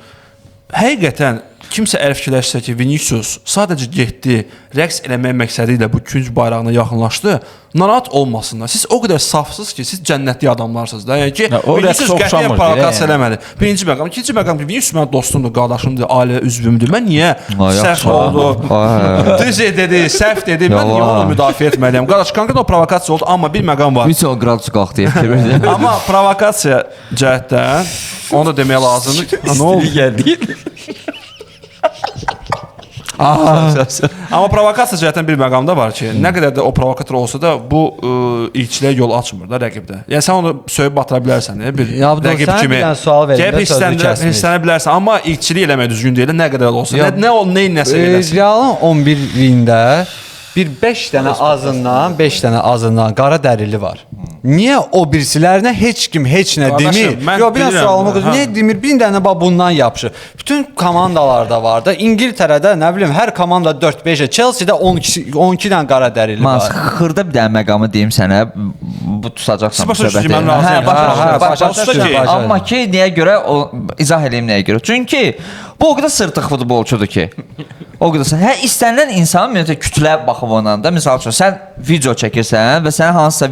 Speaker 1: Həqiqətən kimsə əgər fikirləşsə ki, Vinicius sadəcə getdi, rəqs eləmək məqsədi ilə bu künc bayrağına yaxınlaşdı, narahat olmasınlar. Siz o qədər safsınız ki, siz cənnətli adamlarsınız da. Yəni ki, Vinicius qətiyyən provokasiya eləmədi. Birinci məqam, ikinci məqam ki, Vinicius mənim dostumdur, qardaşımdır, ailə üzvümdür. Mən niyə səhv oldu? Düz dedi, səhv dedi. Mən niyə onu müdafiə etməliyəm? Qardaş, konkret o provokasiya oldu, amma bir məqam var.
Speaker 3: 3 gradus qalxdı.
Speaker 1: Amma provokasiya cəhətdən onu da demək lazımdır. Nə oldu?
Speaker 4: Gəldi.
Speaker 1: Amma provokasiya cəhətdən bir məqam da var ki, nə qədər də o provokator olsa da bu ilkçiliyə yol açmır da rəqibdə. Yəni sən onu söyüb batıra bilərsən, bir rəqib kimi. Gəlib hirslənə bilərsən, amma ilkçilik eləmək düzgün deyil, nə qədər olsa. Nə ol, nə nəsə eləsin.
Speaker 5: Realın 11-liyində bir 5 dənə azından, 5 dənə azından qara dərili var. Niyə o birisilərinə heç kim heç nə demir? Yox, bir dənə sualımı qoy. Niyə demir? Bir dənə bax bundan yapışır. Bütün komandalarda var da. İngiltərədə nə bilim hər komanda 4-5-ə, Chelsea-də 12 dənə qara dərili var.
Speaker 3: Mas, xırda bir dənə məqamı deyim sənə, bu tutacaqsan bu söhbəti.
Speaker 1: Hə, başa düşürəm.
Speaker 3: Amma ki, niyə görə o izah eləyim nəyə görə? Çünki bu o qədər sırtıq futbolçudur ki. O qədər. Hə, istənilən insanın ümumiyyətlə kütlə baxımından da, misal üçün sən video çəkirsən və sən hansısa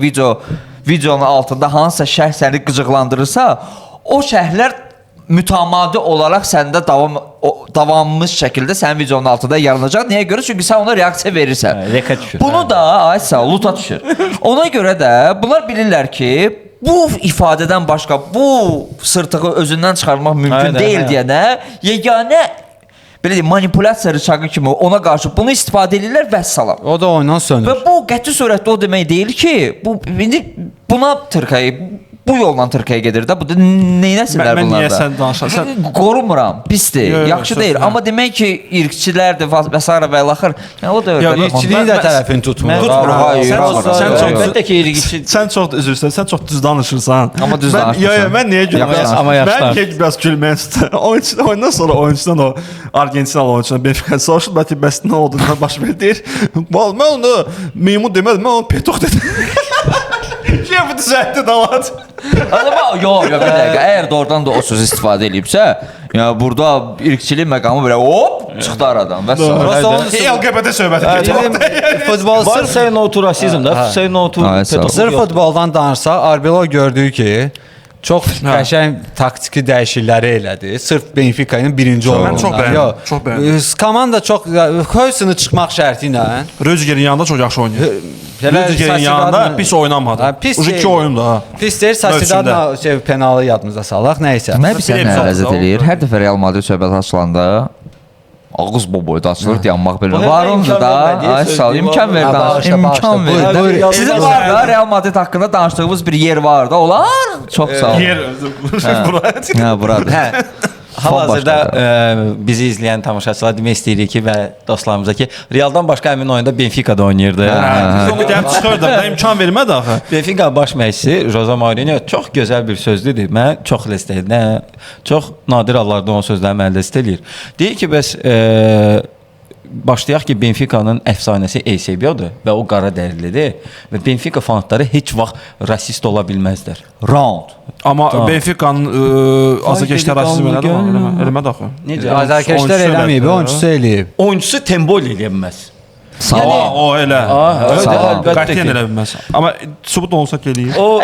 Speaker 3: videonun altında hansısa şərh səni qıcıqlandırırsa, o şərhlər mütəmadi olaraq səndə davamlı şəkildə sənin videonun altında yaranacaq. Niyə görə? Çünki sən ona reaksiya verirsən.
Speaker 4: Reka düşür.
Speaker 3: Bunu da aysa luta düşür. Ona görə də bunlar bilirlər ki, bu ifadədən başqa bu sırtığı özündən çıxarmaq mümkün deyil deyənə yeganə belə deyim, manipulyasiya rıçağı kimi ona qarşı bunu istifadə edirlər və salam.
Speaker 5: O da oyundan sönür.
Speaker 3: Və bu qəti surətdə o demək deyil ki, bu indi buna Tırkaya, bu yolla Tırkaya gedir də. Bu da neynəsinlər bunlar da?
Speaker 1: Mən niyə sən danışırsan?
Speaker 3: Qorumuram, pisdir, yaxşı deyil. Amma demək ki, irqçilərdir və s. və ilaxır. Yəni o da öyle.
Speaker 5: İrqçiliyin də tərəfini tutmur.
Speaker 4: Əlbəttə ki, irqçi.
Speaker 1: Sən çox üzr istəyirəm, sən çox düz danışırsan.
Speaker 3: Amma düz danışmırsan.
Speaker 1: Mən niyə gülməyəm? Mən niyə biraz gülməyə tutdum? Oyundan sonra oyuncudan o Argentinalı oyuncudan Benfica soruşdular ki, bəs nə oldu, nə baş verdi? Mən onu meymun demədim, mən onu petuq dedim. Kim bu düzəltdi dalat?
Speaker 3: Amma yox, yox, bir dəqiqə. Əgər doğrudan da o sözü istifadə eləyibsə, yəni burada irqçilik məqamı belə hop çıxdı aradan və sonra.
Speaker 1: LGBT söhbəti keçdi.
Speaker 5: Futbol
Speaker 4: sırf say no to rasizm da, say no to.
Speaker 5: Sırf futboldan danışsaq, Arbeloa gördüyü ki, çox qəşəng taktiki dəyişiklikləri elədi. Sırf Benfica ilə birinci oldu.
Speaker 1: Mən çox bəyəndim. Çox bəyəndim.
Speaker 5: Komanda çox Høysını çıxmaq şərti ilə
Speaker 1: Rüdigerin yanında çox yaxşı oynayır. Rüdigerin yanında pis oynamadı. Pis iki oyundu ha.
Speaker 5: Pis deyil, Sociedadla penalı yadımıza salaq, nəysə.
Speaker 3: Mən bir sənə ləzzət eləyir. Hər dəfə Real Madrid söhbəti açılanda ağız boboyda açılır, dayanmaq bilmir. Var ondur da, ay sağ ol, imkan ver danış, imkan ver. Sizin var da Real Madrid haqqında danışdığımız bir yer var da, olar? Çox sağ ol.
Speaker 1: Yer, bura.
Speaker 3: Hə, buradır.
Speaker 4: Hal-hazırda bizi izləyən tamaşaçılar demək istəyirik ki və dostlarımıza ki, Realdan başqa həmin oyunda Benfica da oynayırdı.
Speaker 1: Biz onu gəlib çıxırdı, imkan vermədi axı.
Speaker 4: Benfica baş məşqçisi Jose Mourinho çox gözəl bir söz dedi. Mən çox ləzzət, çox nadir hallarda onun sözlərini mən ləzzət eləyir. Deyir ki, bəs başlayaq ki, Benfica'nın əfsanəsi Eusebio'dur və o qara dərilidir və Benfica fanatları heç vaxt rasist ola bilməzlər.
Speaker 3: Round.
Speaker 1: Amma Benfica'nın azarkeşlər rasizm elədi mi? Eləmədi axı.
Speaker 4: Necə?
Speaker 5: Azarkeşlər eləməyib, oyunçusu eləyib.
Speaker 4: Oyunçusu Tembol eləyə bilməz.
Speaker 3: Sağ ol.
Speaker 1: O elə. Qətiyyən elə bilməz. Amma sübut olsa ki eləyir.
Speaker 4: O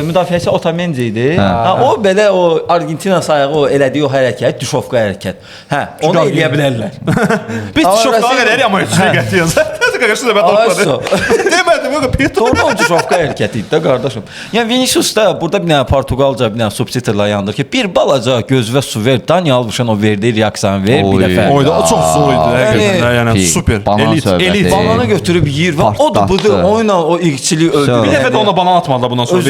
Speaker 4: müdafiəçi Otamendi idi. O belə o Argentina sayağı o elədiyi o hərəkət, düşovka hərəkət. Hə, onu eləyə bilərlər.
Speaker 1: Biz düşovka eləyirik amma heç nə qətiyyən. Qardaşım da mən topladım. Demədim, yox, Pedro.
Speaker 4: Doğru o düşovka hərəkəti idi də qardaşım. Yəni Vinicius da burada bir dənə Portuqalca, bir dənə subtitrlər yandır ki, bir balaca gözvə su ver, Dani Alves'ın o verdiyi reaksiyanı ver bir dəfə.
Speaker 1: O çox zor idi həqiqətən. Yəni super. Elit, elit.
Speaker 4: Bananı götürüb yeyir və o da budur, oyunla o irqçiliyi öldürür.
Speaker 1: Bir dəfə də ona banan atmadılar bundan sonra.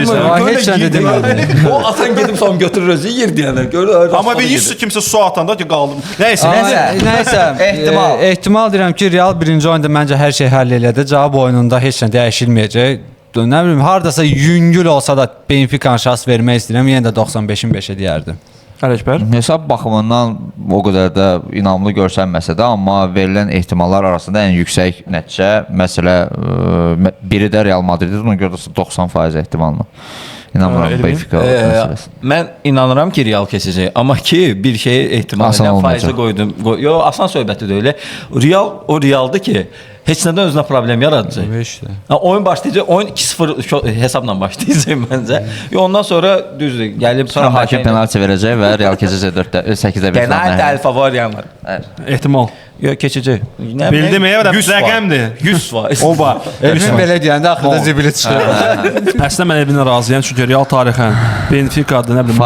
Speaker 5: Heç nə demədi.
Speaker 4: O atan gedib sonra götürür özü yeyir deyənlər. Görür.
Speaker 1: Amma Vinicius kimsə su atanda ki qaldım. Nəysə,
Speaker 5: nəysə. Ehtimal. Ehtimal deyirəm ki, Real birinci oyunda məncə hər şey həll elədi. Cavab oyununda heç nə dəyişilməyəcək. Nə bilim, hardasa yüngül olsa da Benfica-nın şans vermək istəyirəm, yenə də 95-in 5-ə deyərdim.
Speaker 1: Ələkbər.
Speaker 3: Hesab baxımından o qədər də inamlı görsənməsə də, amma verilən ehtimallar arasında ən yüksək nəticə, məsələ biri də Real Madrid-dir, ona görə də 90% ehtimalla. İnanmıram Benfica məsələsi.
Speaker 4: Mən inanıram ki, Real keçəcək, amma ki bir şeyi ehtimal edirəm, faizi qoydum. Yox, asan söhbəti də elə. Real o Realdır ki, heç nədən özünə problem yaradacaq. Oyun başlayacaq, oyun 2-0 hesabla başlayacaq məncə. Yox, ondan sonra düzdür, gəlib
Speaker 3: sonra hakim penalti verəcək və Real keçəcək 4-də, 8-də 1.
Speaker 4: Penalti El favor yanır.
Speaker 1: Ehtimal.
Speaker 4: Yox, keçəcək.
Speaker 1: Bildim, rəqəmdir.
Speaker 4: 100%.
Speaker 1: Oba.
Speaker 5: Elvin belə deyəndə axırda zibili çıxır.
Speaker 1: Əslində mən Elvinlə razıyam, çünki Real tarixən Benfica-dır, nə bilim,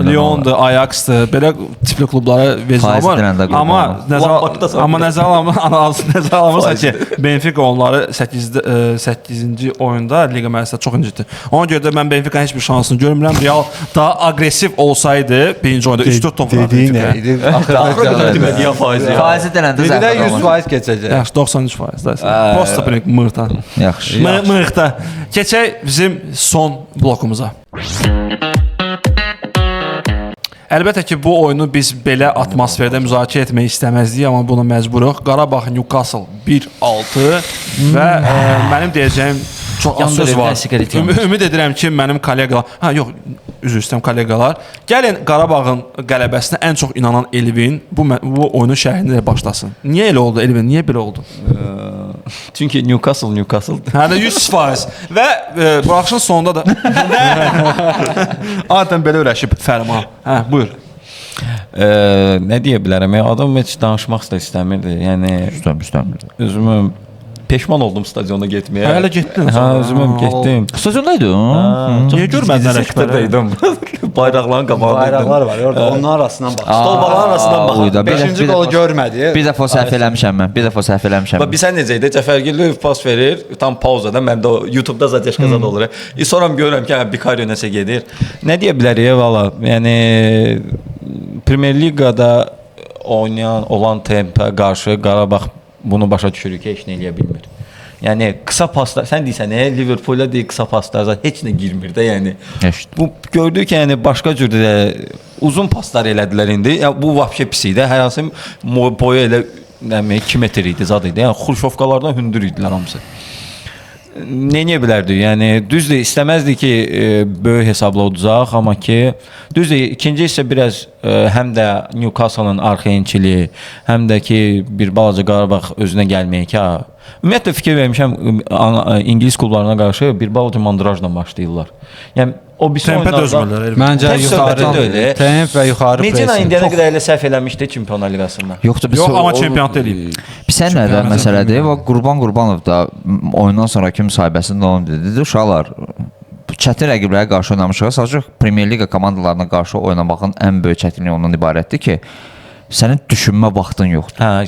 Speaker 1: Lyon-dur, Ajax-dır, belə tipli klublara vecna var. Amma nəzərə alınmırsa ki, Benfica onları 8-ci oyunda Liqa mərhələsində çox incitdi. Ona görə də mən Benfica-nın heç bir şansını görmürəm. Real daha aqressiv olsaydı birinci oyunda 3-4 top vurardı.
Speaker 5: Dediyin nə idi?
Speaker 4: Axırda demədi faizi.
Speaker 3: Faizi denəndə
Speaker 5: zəhmət olmaz. 100% keçəcək.
Speaker 1: Yaxşı, 93%. Prosta bir mırta.
Speaker 3: Yaxşı.
Speaker 1: Mırta. Keçək bizim son blokumuza. Əlbəttə ki, bu oyunu biz belə atmosferdə müzakirə etmək istəməzdik, amma buna məcburuq. Qarabağ Newcastle 1-6 və mənim deyəcəyim çox az söz var. Ümid edirəm ki, mənim kolleqalar... Hə, yox, üzr istəyirəm kolleqalar. Gəlin Qarabağın qələbəsinə ən çox inanan Elvin bu oyunun şərhini də başlasın. Niyə elə oldu Elvin? Niyə belə oldu?
Speaker 4: Çünki Newcastle.
Speaker 1: Hə də 100%. Və buraxışın sonunda da adətən belə öyrəşib Fərman. Hə, buyur.
Speaker 4: Nə deyə bilərəm? Adam heç danışmaq da istəmirdi. Yəni
Speaker 3: İstəmirdi.
Speaker 4: Özümü peşman oldum stadiona getməyə.
Speaker 1: Hələ getdin.
Speaker 4: Hə, özümüm getdim.
Speaker 3: Stadiondaydın?
Speaker 1: Niyə görmədin
Speaker 4: Ələkbər? Bayraqların qabağında.
Speaker 5: Bayraqlar var orada, onun arasından bax.
Speaker 4: Stolbaların arasından bax.
Speaker 5: 5-ci qolu görmədi.
Speaker 3: Bir dəfə səhv eləmişəm mən. Bir dəfə səhv eləmişəm.
Speaker 4: Bax, bilsən necə idi? Cəfərgilov pas verir, tam pauzada, mən də YouTube-da zadəşka zad olur. Sonra görürəm ki, Bikario nəsə gedir. Nə deyə bilərik valla? Yəni Premier Liqada oynayan olan tempə qarşı Qarabağ bunu başa düşürük ki, heç nə eləyə bilmir. Yəni, qısa paslar, sən deyirsən, Liverpoola deyir, qısa paslar heç nə girmir də, yəni. Bu, gördük ki, yəni, başqa cürdür də, uzun paslar elədilər indi. Yəni, bu vapşe pis idi, hər hansı boyu elə 2 metr idi, zad idi. Yəni, xurşovkalardan hündür idilər hamısı. Nə eləyə bilərdik? Yəni, düzdür, istəməzdik ki, böyük hesabla uduzaq, amma ki, düzdür, ikinci hissə biraz həm də Newcastle-ın arxayinçiliyi, həm də ki, bir balaca Qarabağ özünə gəlməyə ki, ümumiyyətlə fikir vermişəm, İngilis klublarına qarşı bir balaca mandrajla başlayırlar. Yəni, o birisi
Speaker 1: Tempə
Speaker 4: oyunlarda...
Speaker 1: dözmürlər.
Speaker 5: Məncə yuxarı temp və yuxarı
Speaker 4: Medina indiyənə qədər elə səhv eləmişdi Çempionlar Liqasında.
Speaker 3: Yoxdur,
Speaker 1: Yox, amma çempionat eləyib.
Speaker 3: Bilsən nədə məsələdir? Qurban Qurbanov da oyundan sonraki müsahibəsində onu dedi. Dedi, uşaqlar, çətin rəqiblərə qarşı oynamışıq. Sadəcə Premier Liqa komandalarına qarşı oynamağın ən böyük çətinliyi ondan ibarətdir ki, sənin düşünmə vaxtın yoxdur.
Speaker 4: Hə,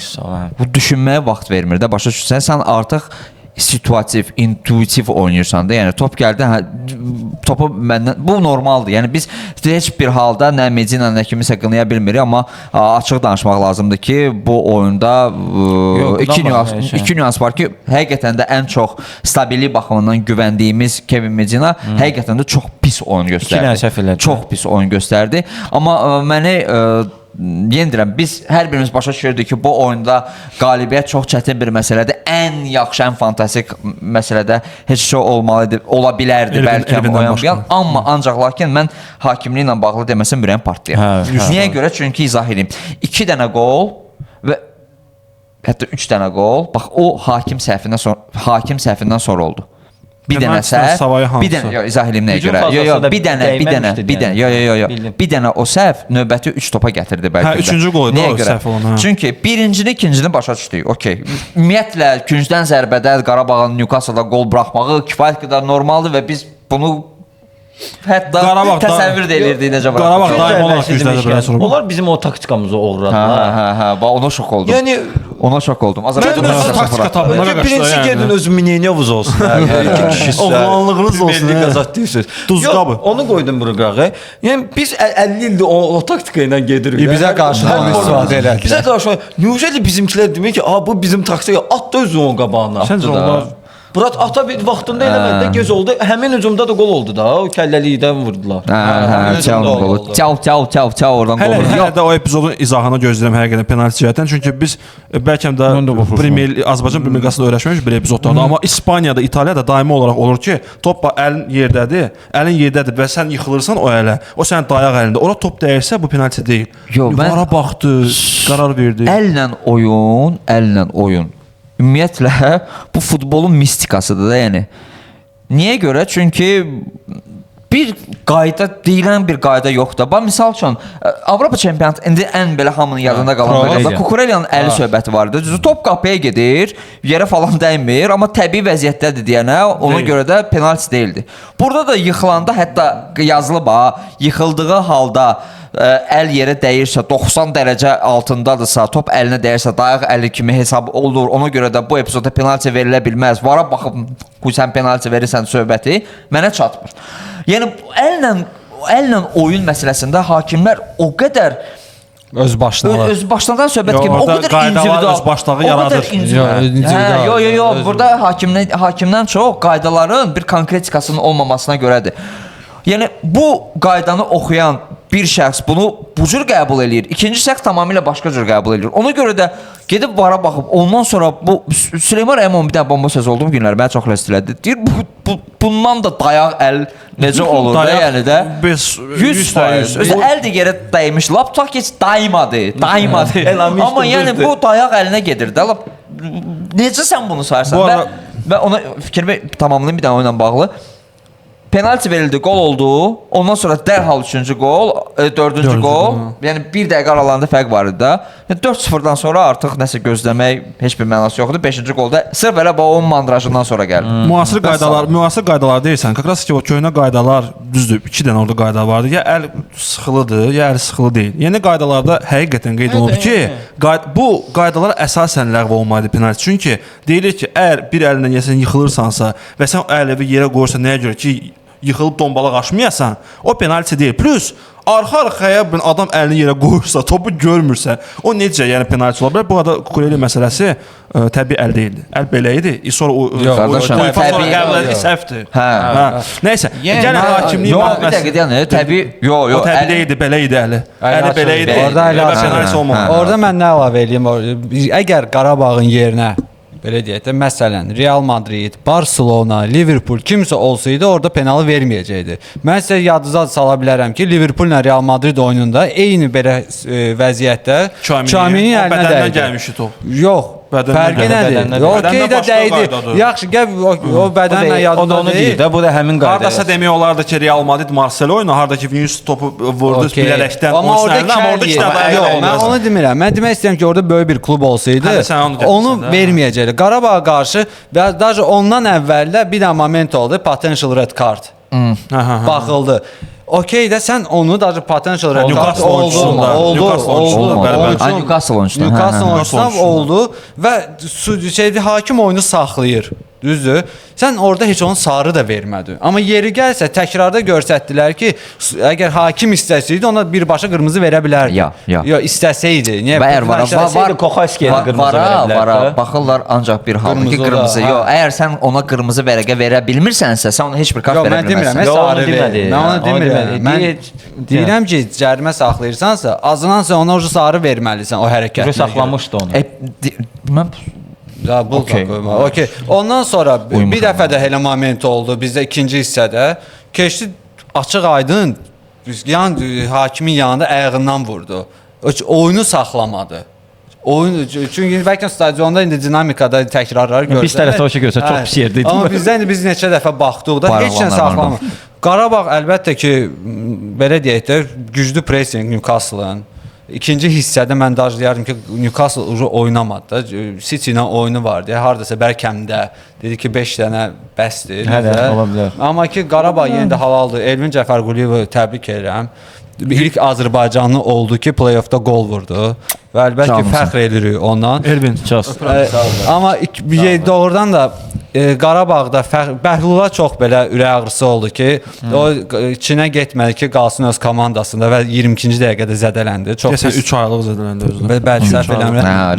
Speaker 3: bu düşünməyə vaxt vermir də. Başa düşürsən, sən artıq situativ, intuitiv oynayırsan da. Yəni top gəldi, hə, topu məndən bu normaldır. Yəni biz heç bir halda nə Medina nə kimisə qınaya bilmirik, amma açıq danışmaq lazımdır ki, bu oyunda iki nüans var ki, həqiqətən də ən çox stabillik baxımından güvəndiyimiz Kevin Medina həqiqətən də çox pis oyun göstərdi. Çox pis oyun göstərdi. Amma məni yenə deyirəm, biz hər birimiz başa düşürdük ki, bu oyunda qalibiyyət çox çətin bir məsələdir. Ən yaxşı, ən fantastik məsələdə heç şey olmalıdır, ola bilərdi bəlkə oynamayan. Amma ancaq lakin mən hakimliklə bağlı deməsəm ürəyim partlayır. Niyə görə? Çünki izah edeyim. 2 dənə qol və hətta 3 dənə qol, bax o hakim səhvindən sonra oldu. Bir dənə səhv, bir dənə, yox, izah eləyim nəyə görə. Yox, yox, bir dənə, yox. Bir dənə o səhv növbəti 3 topa gətirdi bəlkə də.
Speaker 1: Hə, üçüncü qol idi o səhv olan. Hə.
Speaker 3: Çünki birincini, ikincini başa düşdük. Okey. Ümumiyyətlə küncdən zərbədə Qarabağın Newcastle-da qol buraxmağı kifayət qədər normaldır və biz bunu hətta təsəvvür də elirdik necə buraxmaq.
Speaker 1: Qarabağ daim olaraq güclədir belə sonra.
Speaker 4: Onlar bizim o taktikamızı oğurladılar.
Speaker 3: Hə, bax ona şok oldum.
Speaker 4: Yəni
Speaker 3: ona şok oldum.
Speaker 1: Azərbaycan taktika tapınlar qarşı.
Speaker 4: Birincisi gedin öz mineniyovuz olsun. İki kişi.
Speaker 1: Oğlanlığınız olsun.
Speaker 4: Milli qazat deyirsiniz.
Speaker 1: Duzqabı.
Speaker 4: Onu qoydum bura qırağa. Yəni biz 50 ildir o taktika ilə gedirik.
Speaker 5: Bizə qarşı onu istifadə elədilər.
Speaker 4: Bizə qarşı. Necəli bizimkilər demir ki, "A bu bizim taktika." At da özünü onun qabağına.
Speaker 1: Səncə onlar
Speaker 4: Brat ata bir vaxtında eləmədi də gec oldu. Həmin hücumda da qol oldu da. O kəlləlikdən vurdular.
Speaker 3: Hə, Thiago qolu. Thiago, Thiago, Thiago, Thiago oradan qol vurdu.
Speaker 1: Hələ də o epizodun izahını gözləyirəm həqiqətən penalti cəhətdən. Çünki biz bəlkə də Premier Azərbaycan Premyer Liqasında öyrəşməmiş bir epizodlardır. Amma İspaniyada, İtaliyada daimi olaraq olur ki, top əlin yerdədir, əlin yerdədir və sən yıxılırsan o ələ. O sənin dayaq əlində. Ora top dəyirsə bu penalti deyil. Vara baxdı, qərar verdi.
Speaker 3: Əllə oyun, əllə oyun. Ümumiyyətlə bu futbolun mistikasıdır da, yəni. Niyə görə? Çünki bir qayda, deyilən bir qayda yoxdur. Bax, misal üçün, Avropa çempionatı indi ən belə hamının yadında qalan qayda. Kukurelyanın əli söhbəti var idi. Düzdür, top qapıya gedir, yerə falan dəymir, amma təbii vəziyyətdədir deyənə, ona görə də penalti deyildi. Burada da yıxılanda, hətta yazılıb ha, yıxıldığı halda əl yerə dəyirsə, 90 dərəcə altındadırsa, top əlinə dəyirsə, dayaq əli kimi hesab olur. Ona görə də bu epizodda penalti verilə bilməz. Vara baxıb, sən penalti verirsən söhbəti mənə çatmır. Yəni əllə oyun məsələsində hakimlər o qədər
Speaker 5: öz başına
Speaker 3: öz başından söhbət kimi o qədər individual
Speaker 1: öz başlığı yaradır.
Speaker 3: Yox, yox, yox, burada hakimdən çox qaydaların bir konkretikasının olmamasına görədir. Yəni bu qaydanı oxuyan bir şəxs bunu bu cür qəbul eləyir. İkinci şəxs tamamilə başqa cür qəbul eləyir. Ona görə də gedib vara baxıb ondan sonra bu Süleyman Rəhimov bir dənə bomba söz oldu bu günlər mənə çox ləzzət elədi. Deyir bundan da dayaq əl necə olur da, yəni də 100%. Özü əl də yerə dəymiş. Lap tutaq ki, heç daymadı. Daymadı. Amma yəni bu dayaq əlinə gedir də. Lap necə sən bunu sayırsan? Və ona fikrimi tamamlayım bir dənə oyunla bağlı. Penalti verildi, qol oldu. Ondan sonra dərhal 3-cü qol, 4-cü qol. Yəni bir dəqiqə aralarında fərq var idi da. Yəni 4-0-dan sonra artıq nəsə gözləmək heç bir mənası yoxdur. 5-ci qolda sırf elə bu onun mandrajından sonra gəldi.
Speaker 1: Müasir qaydalar, müasir qaydalar deyirsən. Kakras ki o köhnə qaydalar düzdür. 2 dənə orada qayda vardı. Ya əl sıxılıdır, ya əl sıxılı deyil. Yeni qaydalarda həqiqətən qeyd olunub ki, bu qaydalar əsasən ləğv olunmalıdır penalti. Çünki deyilir ki, əgər bir əlinlə sən yıxılırsansa və sən o əli yerə qoyursan nəyə görə ki yıxılıb dombalaq aşmayasan, o penalti deyil. Plus, arxa-arxaya adam əlini yerə qoyursa, topu görmürsə, o necə yəni penalti ola bilər? Bu arada Kukurelya məsələsi təbii əl deyildi. Əl belə idi. Sonra o UEFA sonra qəbul etdi, səhvdir. Nəysə, gəlin hakimliyi
Speaker 3: Yox, bir dəqiqə deyən, təbii, yox, yox.
Speaker 1: O təbii deyildi, belə idi əli. Əli belə idi. Orada olmadı.
Speaker 5: Orada mən nə əlavə eləyim? Əgər Qarabağın yerinə belə deyək də, məsələn, Real Madrid, Barcelona, Liverpool kimsə olsaydı orada penalı verməyəcəkdi. Mən sizə yadınıza sala bilərəm ki, Liverpool ilə Real Madrid oyununda eyni belə vəziyyətdə Çaminin əlinə dəydi.
Speaker 1: Bədəndən gəlmişdi top.
Speaker 5: Yox, fərqi nədir? Okey də dəydi. Yaxşı, gəl o bədənlə yadında
Speaker 4: o da onu deyir də, bu da həmin qayda.
Speaker 1: Hardasa demək olardı ki, Real Madrid Marcelo oyunu, harda ki Vinicius topu vurdu bilərəkdən oyunçunun əlinə, amma orada iki dənə yox.
Speaker 5: Mən onu demirəm. Mən demək istəyirəm ki, orada böyük bir klub olsaydı, onu verməyəcəkdi. Qarabağa qarşı və daha ondan əvvəldə bir dənə moment oldu, potential red card. Baxıldı. Okey də sən onu daha potential red card oldu,
Speaker 3: Newcastle oyunçusundan.
Speaker 5: Newcastle oyunçusundan oldu və hakim oyunu saxlayır. Düzdür? Sən orada heç onun sarı da vermədin. Amma yeri gəlsə təkrarda göstərdilər ki, əgər hakim istəsəydi ona birbaşa qırmızı verə bilərdi. Ya istəsəydi. Niyə?
Speaker 3: Və var
Speaker 4: Koxayskiyə də qırmızı verə bilərdi.
Speaker 3: Vara baxırlar ancaq bir halda ki, qırmızı. Yox, əgər sən ona qırmızı vərəqə verə bilmirsənsə, sən ona heç bir kart verə bilməzsən.
Speaker 5: Mən sarı ver. Mən onu demirəm. Mən deyirəm ki, cərimə saxlayırsansa, azından sən ona sarı verməlisən o hərəkətinə.
Speaker 4: Saxlamışdı onu.
Speaker 3: Mən
Speaker 5: Okey. Ondan sonra bir dəfə də elə moment oldu bizdə ikinci hissədə. Keçdi açıq aydın yan hakimin yanında ayağından vurdu. Oyunu saxlamadı. Oyun çünki bəlkə stadionda indi dinamikada təkrarları görsək.
Speaker 4: Biz tərəfdə o şey görsək çox pis yerdə idi.
Speaker 5: Amma bizdə indi biz neçə dəfə baxdıq da heç nə saxlamadı. Qarabağ əlbəttə ki, belə deyək də güclü pressing Newcastle-ın. İkinci hissədə mən daha deyərdim ki, Newcastle ucu oynamadı da. City ilə oyunu vardı. Hardasa bəlkəmdə dedi ki, 5 dənə bəsdir.
Speaker 4: Hələ, ola bilər.
Speaker 5: Amma ki, Qarabağ yenə də halaldır. Elvin Cəfərquliyevi təbrik edirəm. İlk Azərbaycanlı oldu ki, play-offda qol vurdu. Və əlbəttə ki, fəxr edirik ondan.
Speaker 1: Elvin,
Speaker 4: çox.
Speaker 5: Amma doğrudan da Qarabağda Bəhlula çox belə ürək ağrısı oldu ki, o Çinə getmədi ki, qalsın öz komandasında və 22-ci dəqiqədə zədələndi. Çox
Speaker 1: pis. 3 aylıq zədələndi özünə.
Speaker 5: Bəli, səhv eləmirəm.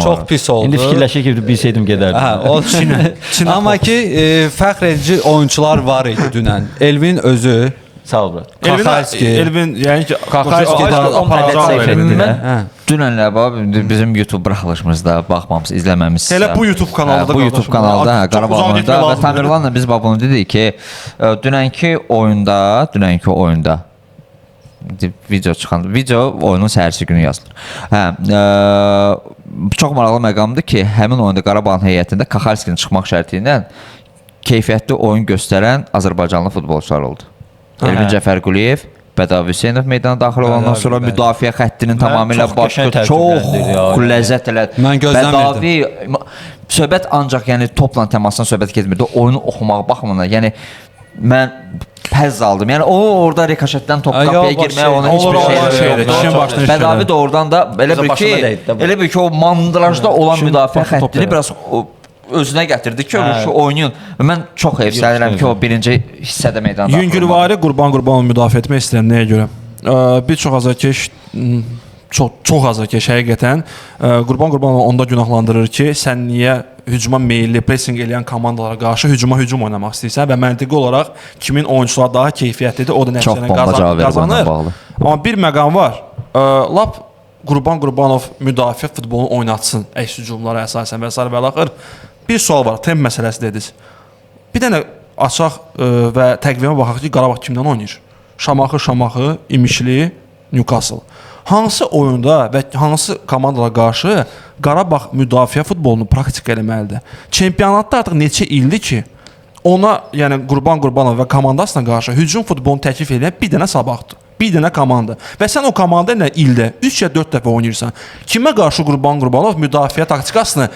Speaker 5: Çox pis oldu.
Speaker 4: İndi fikirləşir ki, bilsəydim gedərdim.
Speaker 5: Hə, o Çinə. Amma ki fəxr edici oyunçular var idi dünən. Elvin özü.
Speaker 4: Sağ ol brat.
Speaker 5: Kaxarski.
Speaker 1: Elvin, yəni ki,
Speaker 5: Kaxarski
Speaker 1: da
Speaker 3: aparacaq Elvin. Dünən ləba bizim YouTube buraxılışımızda baxmamız, izləməmişsiniz.
Speaker 1: Elə bu YouTube kanalda.
Speaker 3: Bu YouTube kanalda, hə, Qarabağ oyunda və Tamerlanla biz bax bunu dedik ki, dünənki oyunda video çıxan, video oyunun səhərsi günü yazılır. Hə, çox maraqlı məqamdır ki, həmin oyunda Qarabağın heyətində Kaxarskinin çıxmaq şərti ilə keyfiyyətli oyun göstərən Azərbaycanlı futbolçular oldu. Elvin Cəfərquliyev, Bədavi Hüseynov meydana daxil olandan sonra müdafiə xəttinin tamamilə başqa çox ləzzət elədi.
Speaker 5: Mən gözləmirdim.
Speaker 3: Bədavi söhbət ancaq yəni topla təmasdan söhbət getmirdi. Oyunu oxumaq baxımından, yəni mən həzz aldım. Yəni o orada rikoşetdən top qapıya girməyə ona heç bir şey yoxdur. Bədavi də oradan da elə bil ki o mandrajda olan müdafiə xəttini biraz özünə gətirdi ki, oynayın. Mən çox heyfslənirəm ki, o birinci hissədə meydanda.
Speaker 1: Yüngülvari Qurban Qurbanov müdafiə etmək istəyirəm. Nəyə görə? Bir çox azarkeş, çox azarkeş həqiqətən Qurban Qurbanov onda günahlandırır ki, sən niyə hücuma meyilli, pressing eləyən komandalara qarşı hücuma hücum oynamaq istəyirsən və məntiqi olaraq kimin oyunçular daha keyfiyyətlidir, o da nəticəni qazanır. Amma bir məqam var. Lap Qurban Qurbanov müdafiə futbolunu oynatsın, əks hücumlara əsasən və s. və axır. Bir sual var, temp məsələsi dediniz. Bir dənə açaq və təqvimə baxaq ki, Qarabağ kimdən oynayır? Şamaxı, İmişli, Newcastle. Hansı oyunda və hansı komandalara qarşı Qarabağ müdafiə futbolunu praktika eləməlidir? Çempionatda artıq neçə ildir ki, ona, yəni Qurban Qurbanov və komandasına qarşı hücum futbolunu təklif edən bir dənə Sabahdır. Bir dənə komanda. Və sən o komanda ilə ildə 3 ya 4 dəfə oynayırsan. Kimə qarşı Qurban Qurbanov müdafiə taktikasını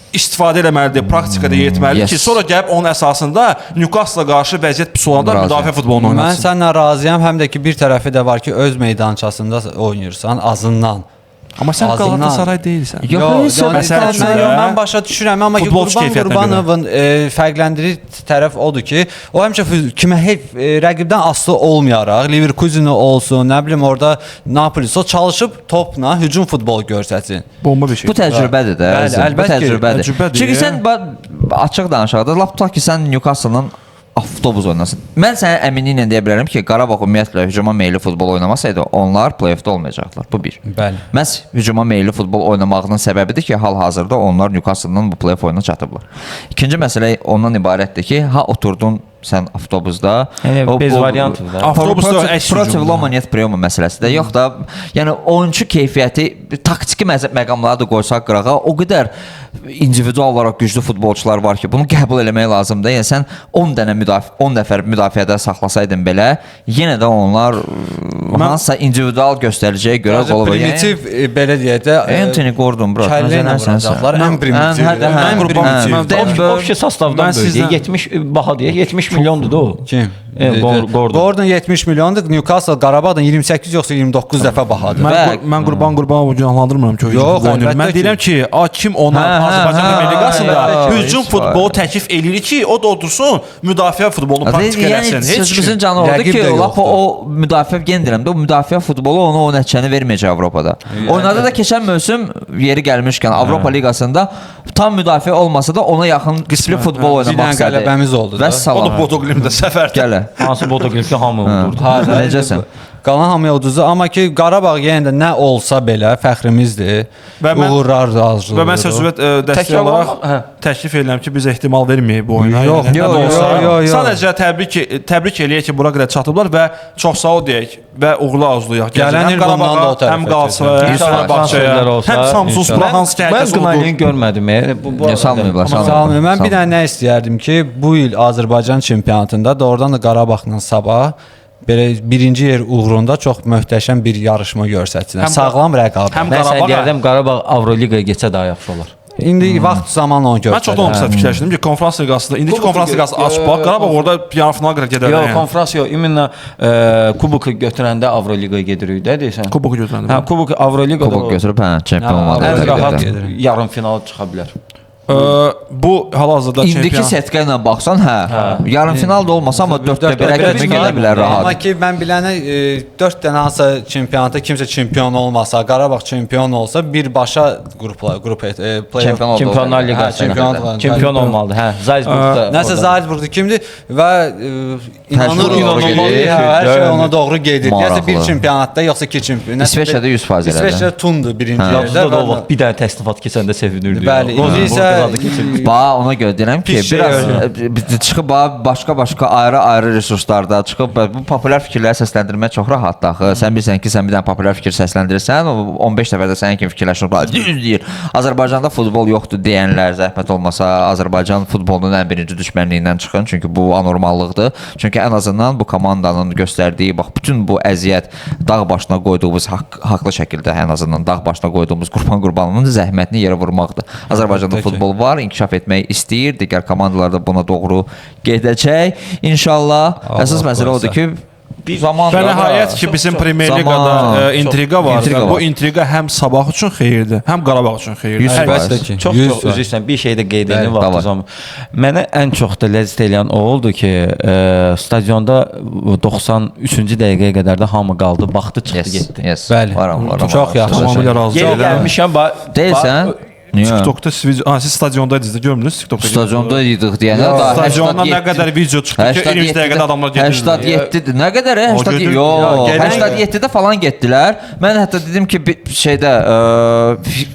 Speaker 1: istifadə eləməlidir, praktikada yetməlidir ki, sonra gəlib onun əsasında Newcastle-a qarşı vəziyyət pis olanda müdafiə futbolunu oynatsın.
Speaker 5: Mən səninlə razıyam, həm də ki, bir tərəfi də var ki, öz meydançasında oynayırsan azından.
Speaker 1: Amma sən Galatasaray deyilsən.
Speaker 5: Yox, mən başa düşürəm, amma ki, Qurban Qurbanovun fərqləndirir tərəf odur ki, o həmişə kimə rəqibdən asılı olmayaraq, Leverkusen olsun, nə bilim orada Napoli, o çalışıb topla hücum futbolu göstərsin.
Speaker 1: Bomba bir şey.
Speaker 3: Bu təcrübədir də. Bu təcrübədir. Çünki sən açıq danışaq da, lap tutaq ki, sən Newcastle-dan avtobus oynasın. Mən sənə əminliklə deyə bilərəm ki, Qarabağ ümumiyyətlə hücuma meyilli futbol oynamasaydı, onlar play-offda olmayacaqdılar. Bu bir.
Speaker 5: Bəli.
Speaker 3: Məhz hücuma meyilli futbol oynamağının səbəbidir ki, hal-hazırda onlar Newcastle-dan bu play-off oyuna çatıblar. İkinci məsələ ondan ibarətdir ki, ha oturdun sən avtobusda.
Speaker 4: Yəni bez variantdır da.
Speaker 1: Avtobusda əks hücum.
Speaker 3: Protiv loma net priyoma məsələsi də yox da. Yəni oyunçu keyfiyyəti, taktiki məqamları da qoysaq qırağa, o qədər individual olaraq güclü futbolçular var ki, bunu qəbul eləmək lazımdır. Yəni sən 10 dənə 10 nəfər müdafiədə saxlasaydın belə, yenə də onlar hansısa individual göstəriciyə görə qol vurur.
Speaker 5: Primitiv belə deyək də
Speaker 3: Anthony Gordon bro.
Speaker 5: Kəllə ilə vuracaqlar. Ən primitiv. Ən primitiv.
Speaker 4: Obşi sastavdan böyük. 70 baha deyək, 70 milyondur da o.
Speaker 5: Kim?
Speaker 4: Gordon.
Speaker 5: Gordon 70 milyondur. Newcastle Qarabağdan 28 yoxsa 29 dəfə bahadır.
Speaker 1: Mən Qurban Qurbanovu günahlandırmıram ki, hücum futbolu oynayır. Mən deyirəm ki, kim ona Azərbaycan Premyer Liqasında hücum futbolu təklif eləyir ki, o da otursun, müdafiə futbolunu praktika eləsin.
Speaker 3: Yəni sözümüzün canı odur ki, lap o müdafiə yenə deyirəm də, o müdafiə futbolu ona o nəticəni verməyəcək Avropada. Oynadı da keçən mövsüm yeri gəlmişkən Avropa Liqasında tam müdafiə olmasa da ona yaxın qismi futbol oynamaq istədi.
Speaker 5: Qələbəmiz oldu da.
Speaker 1: O da Bodo-Glimdə səfərdə.
Speaker 3: Gələ.
Speaker 4: Hansı Bodo-Glimdə hamı udurdu.
Speaker 3: Necəsən?
Speaker 5: Qalan hamıya uduzdu. Amma ki, Qarabağ yenə də nə olsa belə fəxrimizdir. Uğurlar arzulayırıq.
Speaker 1: Və mən sözümə dəstək olaraq təklif edirəm ki, biz ehtimal verməyək bu oyuna.
Speaker 5: Yox, yox.
Speaker 1: Sadəcə təbrik eləyək ki, bura qədər çatıblar və çox sağ ol deyək və uğurlar arzulayaq.
Speaker 5: Gələn il bundan da o tərəfə.
Speaker 1: Həm Qalatasaraya, həm Fenerbahçeyə, həm Samsunspora, hansı ki, hər kəs udur.
Speaker 4: Mən Qınayını görmədim.
Speaker 3: Salmayıblar.
Speaker 5: Salmayıblar. Mən bir dənə nə istəyərdim ki, bu il Azərbaycan çempionatında doğrudan da Qarabağla Sabah belə birinci yer uğrunda çox möhtəşəm bir yarışma göstərsinlər. Sağlam rəqabət.
Speaker 4: Mən sən deyərdim Qarabağ Avroliqaya keçsə daha yaxşı olar.
Speaker 5: İndi vaxt zaman onu göstərir.
Speaker 1: Mən çox da onu fikirləşdim ki, konfrans liqasında, indiki konfrans liqası aç bax, Qarabağ orada yarı finala qədər gedər.
Speaker 4: Yox, konfrans yox, imенно kuboku götürəndə Avroliqaya gedirik də deyirsən.
Speaker 1: Kuboku götürəndə.
Speaker 4: Hə, kuboku Avroliqada.
Speaker 3: Kubok götürüb, hə, çempion olmadı.
Speaker 4: Ən rahat yarım finala çıxa bilər.
Speaker 1: Bu hal-hazırda
Speaker 3: İndiki
Speaker 1: çempion.
Speaker 3: setka ilə baxsan, hə. Yarımfinal da olmasa amma 4-də 1-ə kimi gedə bilər
Speaker 5: Amma
Speaker 3: rahat.
Speaker 5: ki mən bilənə 4 dənə hansısa çempionatda kimsə çempion olmasa, Qarabağ çempion olsa birbaşa qrupla qrup play-off
Speaker 3: Çempion oldu.
Speaker 4: Çempionlar
Speaker 3: Hə,
Speaker 4: Liqası.
Speaker 5: çempion
Speaker 4: Çempion olmalıdır. Hə, Zalzburqda.
Speaker 5: Nəsə Zalzburqda kimdir və
Speaker 3: Hər şey
Speaker 5: inanır
Speaker 3: ona doğru gedir.
Speaker 5: Hə, hər şey ona doğru gedir. Nəsə bir
Speaker 3: Maraqlı.
Speaker 5: çempionatda yoxsa iki çempion.
Speaker 3: İsveçrədə 100% elədi.
Speaker 5: İsveçrə Tundur birinci
Speaker 3: Hə.
Speaker 5: yerdə.
Speaker 4: Yadınızda da o
Speaker 5: və-
Speaker 4: vaxt bir dənə təsnifat keçəndə sevinirdi.
Speaker 5: Bəli, indi isə
Speaker 3: Ba ona görə deyirəm ki,
Speaker 5: Pis şey
Speaker 3: biraz çıxıb ba başqa-başqa ayrı-ayrı resurslarda çıxıb bu populyar fikirləri səsləndirmək çox rahatdır axı. Sən bilirsən ki, sən bir dənə populyar fikir səsləndirirsən, o 15 dəfə də sənin kimi fikirləşir. Düz deyir. Azərbaycanda futbol yoxdur deyənlər zəhmət olmasa Azərbaycan futbolunun ən birinci düşmənliyindən çıxın, çünki bu anormallıqdır. Çünki ən azından bu komandanın göstərdiyi bax bütün bu əziyyət dağ başına qoyduğumuz haqlı şəkildə ən azından dağ başına qoyduğumuz Qurban Qurbanovun zəhmətini yerə vurmaqdır. Azərbaycanda futbol var, inkişaf etmək istəyir, digər komandalar da buna doğru gedəcək. İnşallah. Əsas məsələ odur ki, zaman
Speaker 1: Və nəhayət ki, bizim Premyer Liqada
Speaker 3: Zaman.
Speaker 1: intriqa var.
Speaker 3: İntriqa
Speaker 1: Və bu
Speaker 3: var.
Speaker 1: intriqa həm Sabah üçün xeyirdir, həm Qarabağ üçün xeyirdir.
Speaker 3: 100%.
Speaker 5: Əlbəttə ki.
Speaker 4: Çox çox üzr istəyirəm. Bir şey də qeyd edeyim
Speaker 3: Bəli,
Speaker 4: vaxt
Speaker 3: davay.
Speaker 4: zaman. Mənə ən çox da ləzzət eləyən o oldu ki, stadionda 93-cü dəqiqəyə qədər də hamı qaldı, baxdı, çıxdı,
Speaker 3: Yes,
Speaker 4: getdi.
Speaker 3: yes.
Speaker 5: Bəli.
Speaker 3: Varam, varam.
Speaker 5: Çox yaxşı.
Speaker 1: Tamamilə razıyam.
Speaker 4: Yeri gəlmişəm, bax.
Speaker 3: Deyilsən? Niyə?
Speaker 1: TikTokda siz video, siz stadiondaydınız da görmürdünüz TikTokda.
Speaker 3: Stadionda idik deyənə da
Speaker 1: Stadiondan nə qədər video çıxdı ki, 23 dəqiqədə adamlar gedirdi.
Speaker 3: 87-dir. Nə qədər? 87
Speaker 1: gedir.
Speaker 3: Yox,
Speaker 5: Ya, gedən-
Speaker 3: 87-də falan getdilər. Mən hətta dedim ki, bir şeydə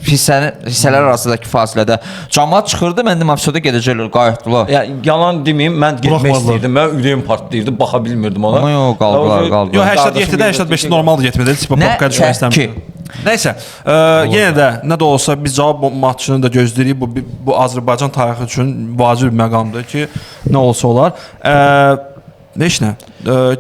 Speaker 3: hissələr arasındakı fasilədə camaat çıxırdı, mən dedim ofisdə gedəcəklər, qayıtdılar.
Speaker 4: Ya yalan deməyim, mən getmək
Speaker 1: Buraxmadılar.
Speaker 4: istəyirdim. Mən ürəyim partlayırdı, baxa bilmirdim ona.
Speaker 3: Amma yox, qaldılar, qaldılar.
Speaker 1: Yox, 87-də 85-də normaldır getmədi. Tipa
Speaker 3: Nə
Speaker 1: papka düşmək
Speaker 3: ki?
Speaker 1: istəmirdim. Nəysə, yenə də nə də olsa biz cavab maçını da gözləyirik. Bu Azərbaycan tarixi üçün vacib bir məqamdır ki, nə olsa olar. Heç nə.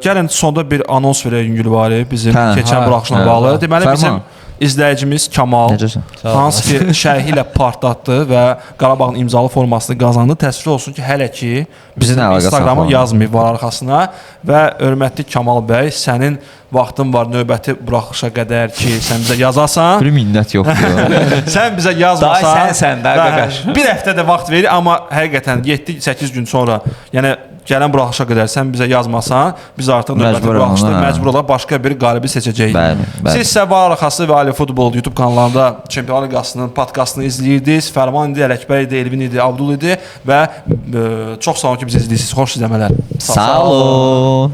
Speaker 1: Gəlin sonda bir anons verək Yüngülvari bizim
Speaker 3: Hə,
Speaker 1: keçən
Speaker 5: hə,
Speaker 1: buraxışla
Speaker 3: hə.
Speaker 1: bağlı. Deməli
Speaker 3: Fərman.
Speaker 1: bizim izləyicimiz Kamal
Speaker 3: Necəsən?
Speaker 1: hansı ki şərhi ilə partlatdı və Qarabağın imzalı formasını qazandı. Təəssüf olsun ki, hələ ki
Speaker 3: Bizimlə əlaqə
Speaker 1: Instagramı
Speaker 3: saxlamır.
Speaker 1: yazmayıb var arxasına və hörmətli Kamal bəy, sənin vaxtın var növbəti buraxılışa qədər ki, sən bizə yazasan.
Speaker 3: Bir minnət yoxdur.
Speaker 1: Sən bizə yazmasan.
Speaker 4: Daha sənsən də, qaqaş.
Speaker 1: Bir həftə də vaxt verir, amma həqiqətən 7-8 gün sonra, yəni gələn buraxılışa qədər sən bizə yazmasan, biz artıq növbəti
Speaker 3: Məcbur
Speaker 1: buraxılışda
Speaker 3: olun, hə.
Speaker 1: məcbur olaraq başqa bir qalibi seçəcəyik.
Speaker 3: Bəli, bəli.
Speaker 1: Siz isə Var Arxası və Ali Futbol YouTube kanallarında Çempionlar Liqasının podkastını izləyirdiniz. Fərman idi, Ələkbər idi, Elvin idi, Abdul idi və çox sağ olun ki, bizi izləyirsiniz. Xoş izləmələr.
Speaker 3: Sağ olun.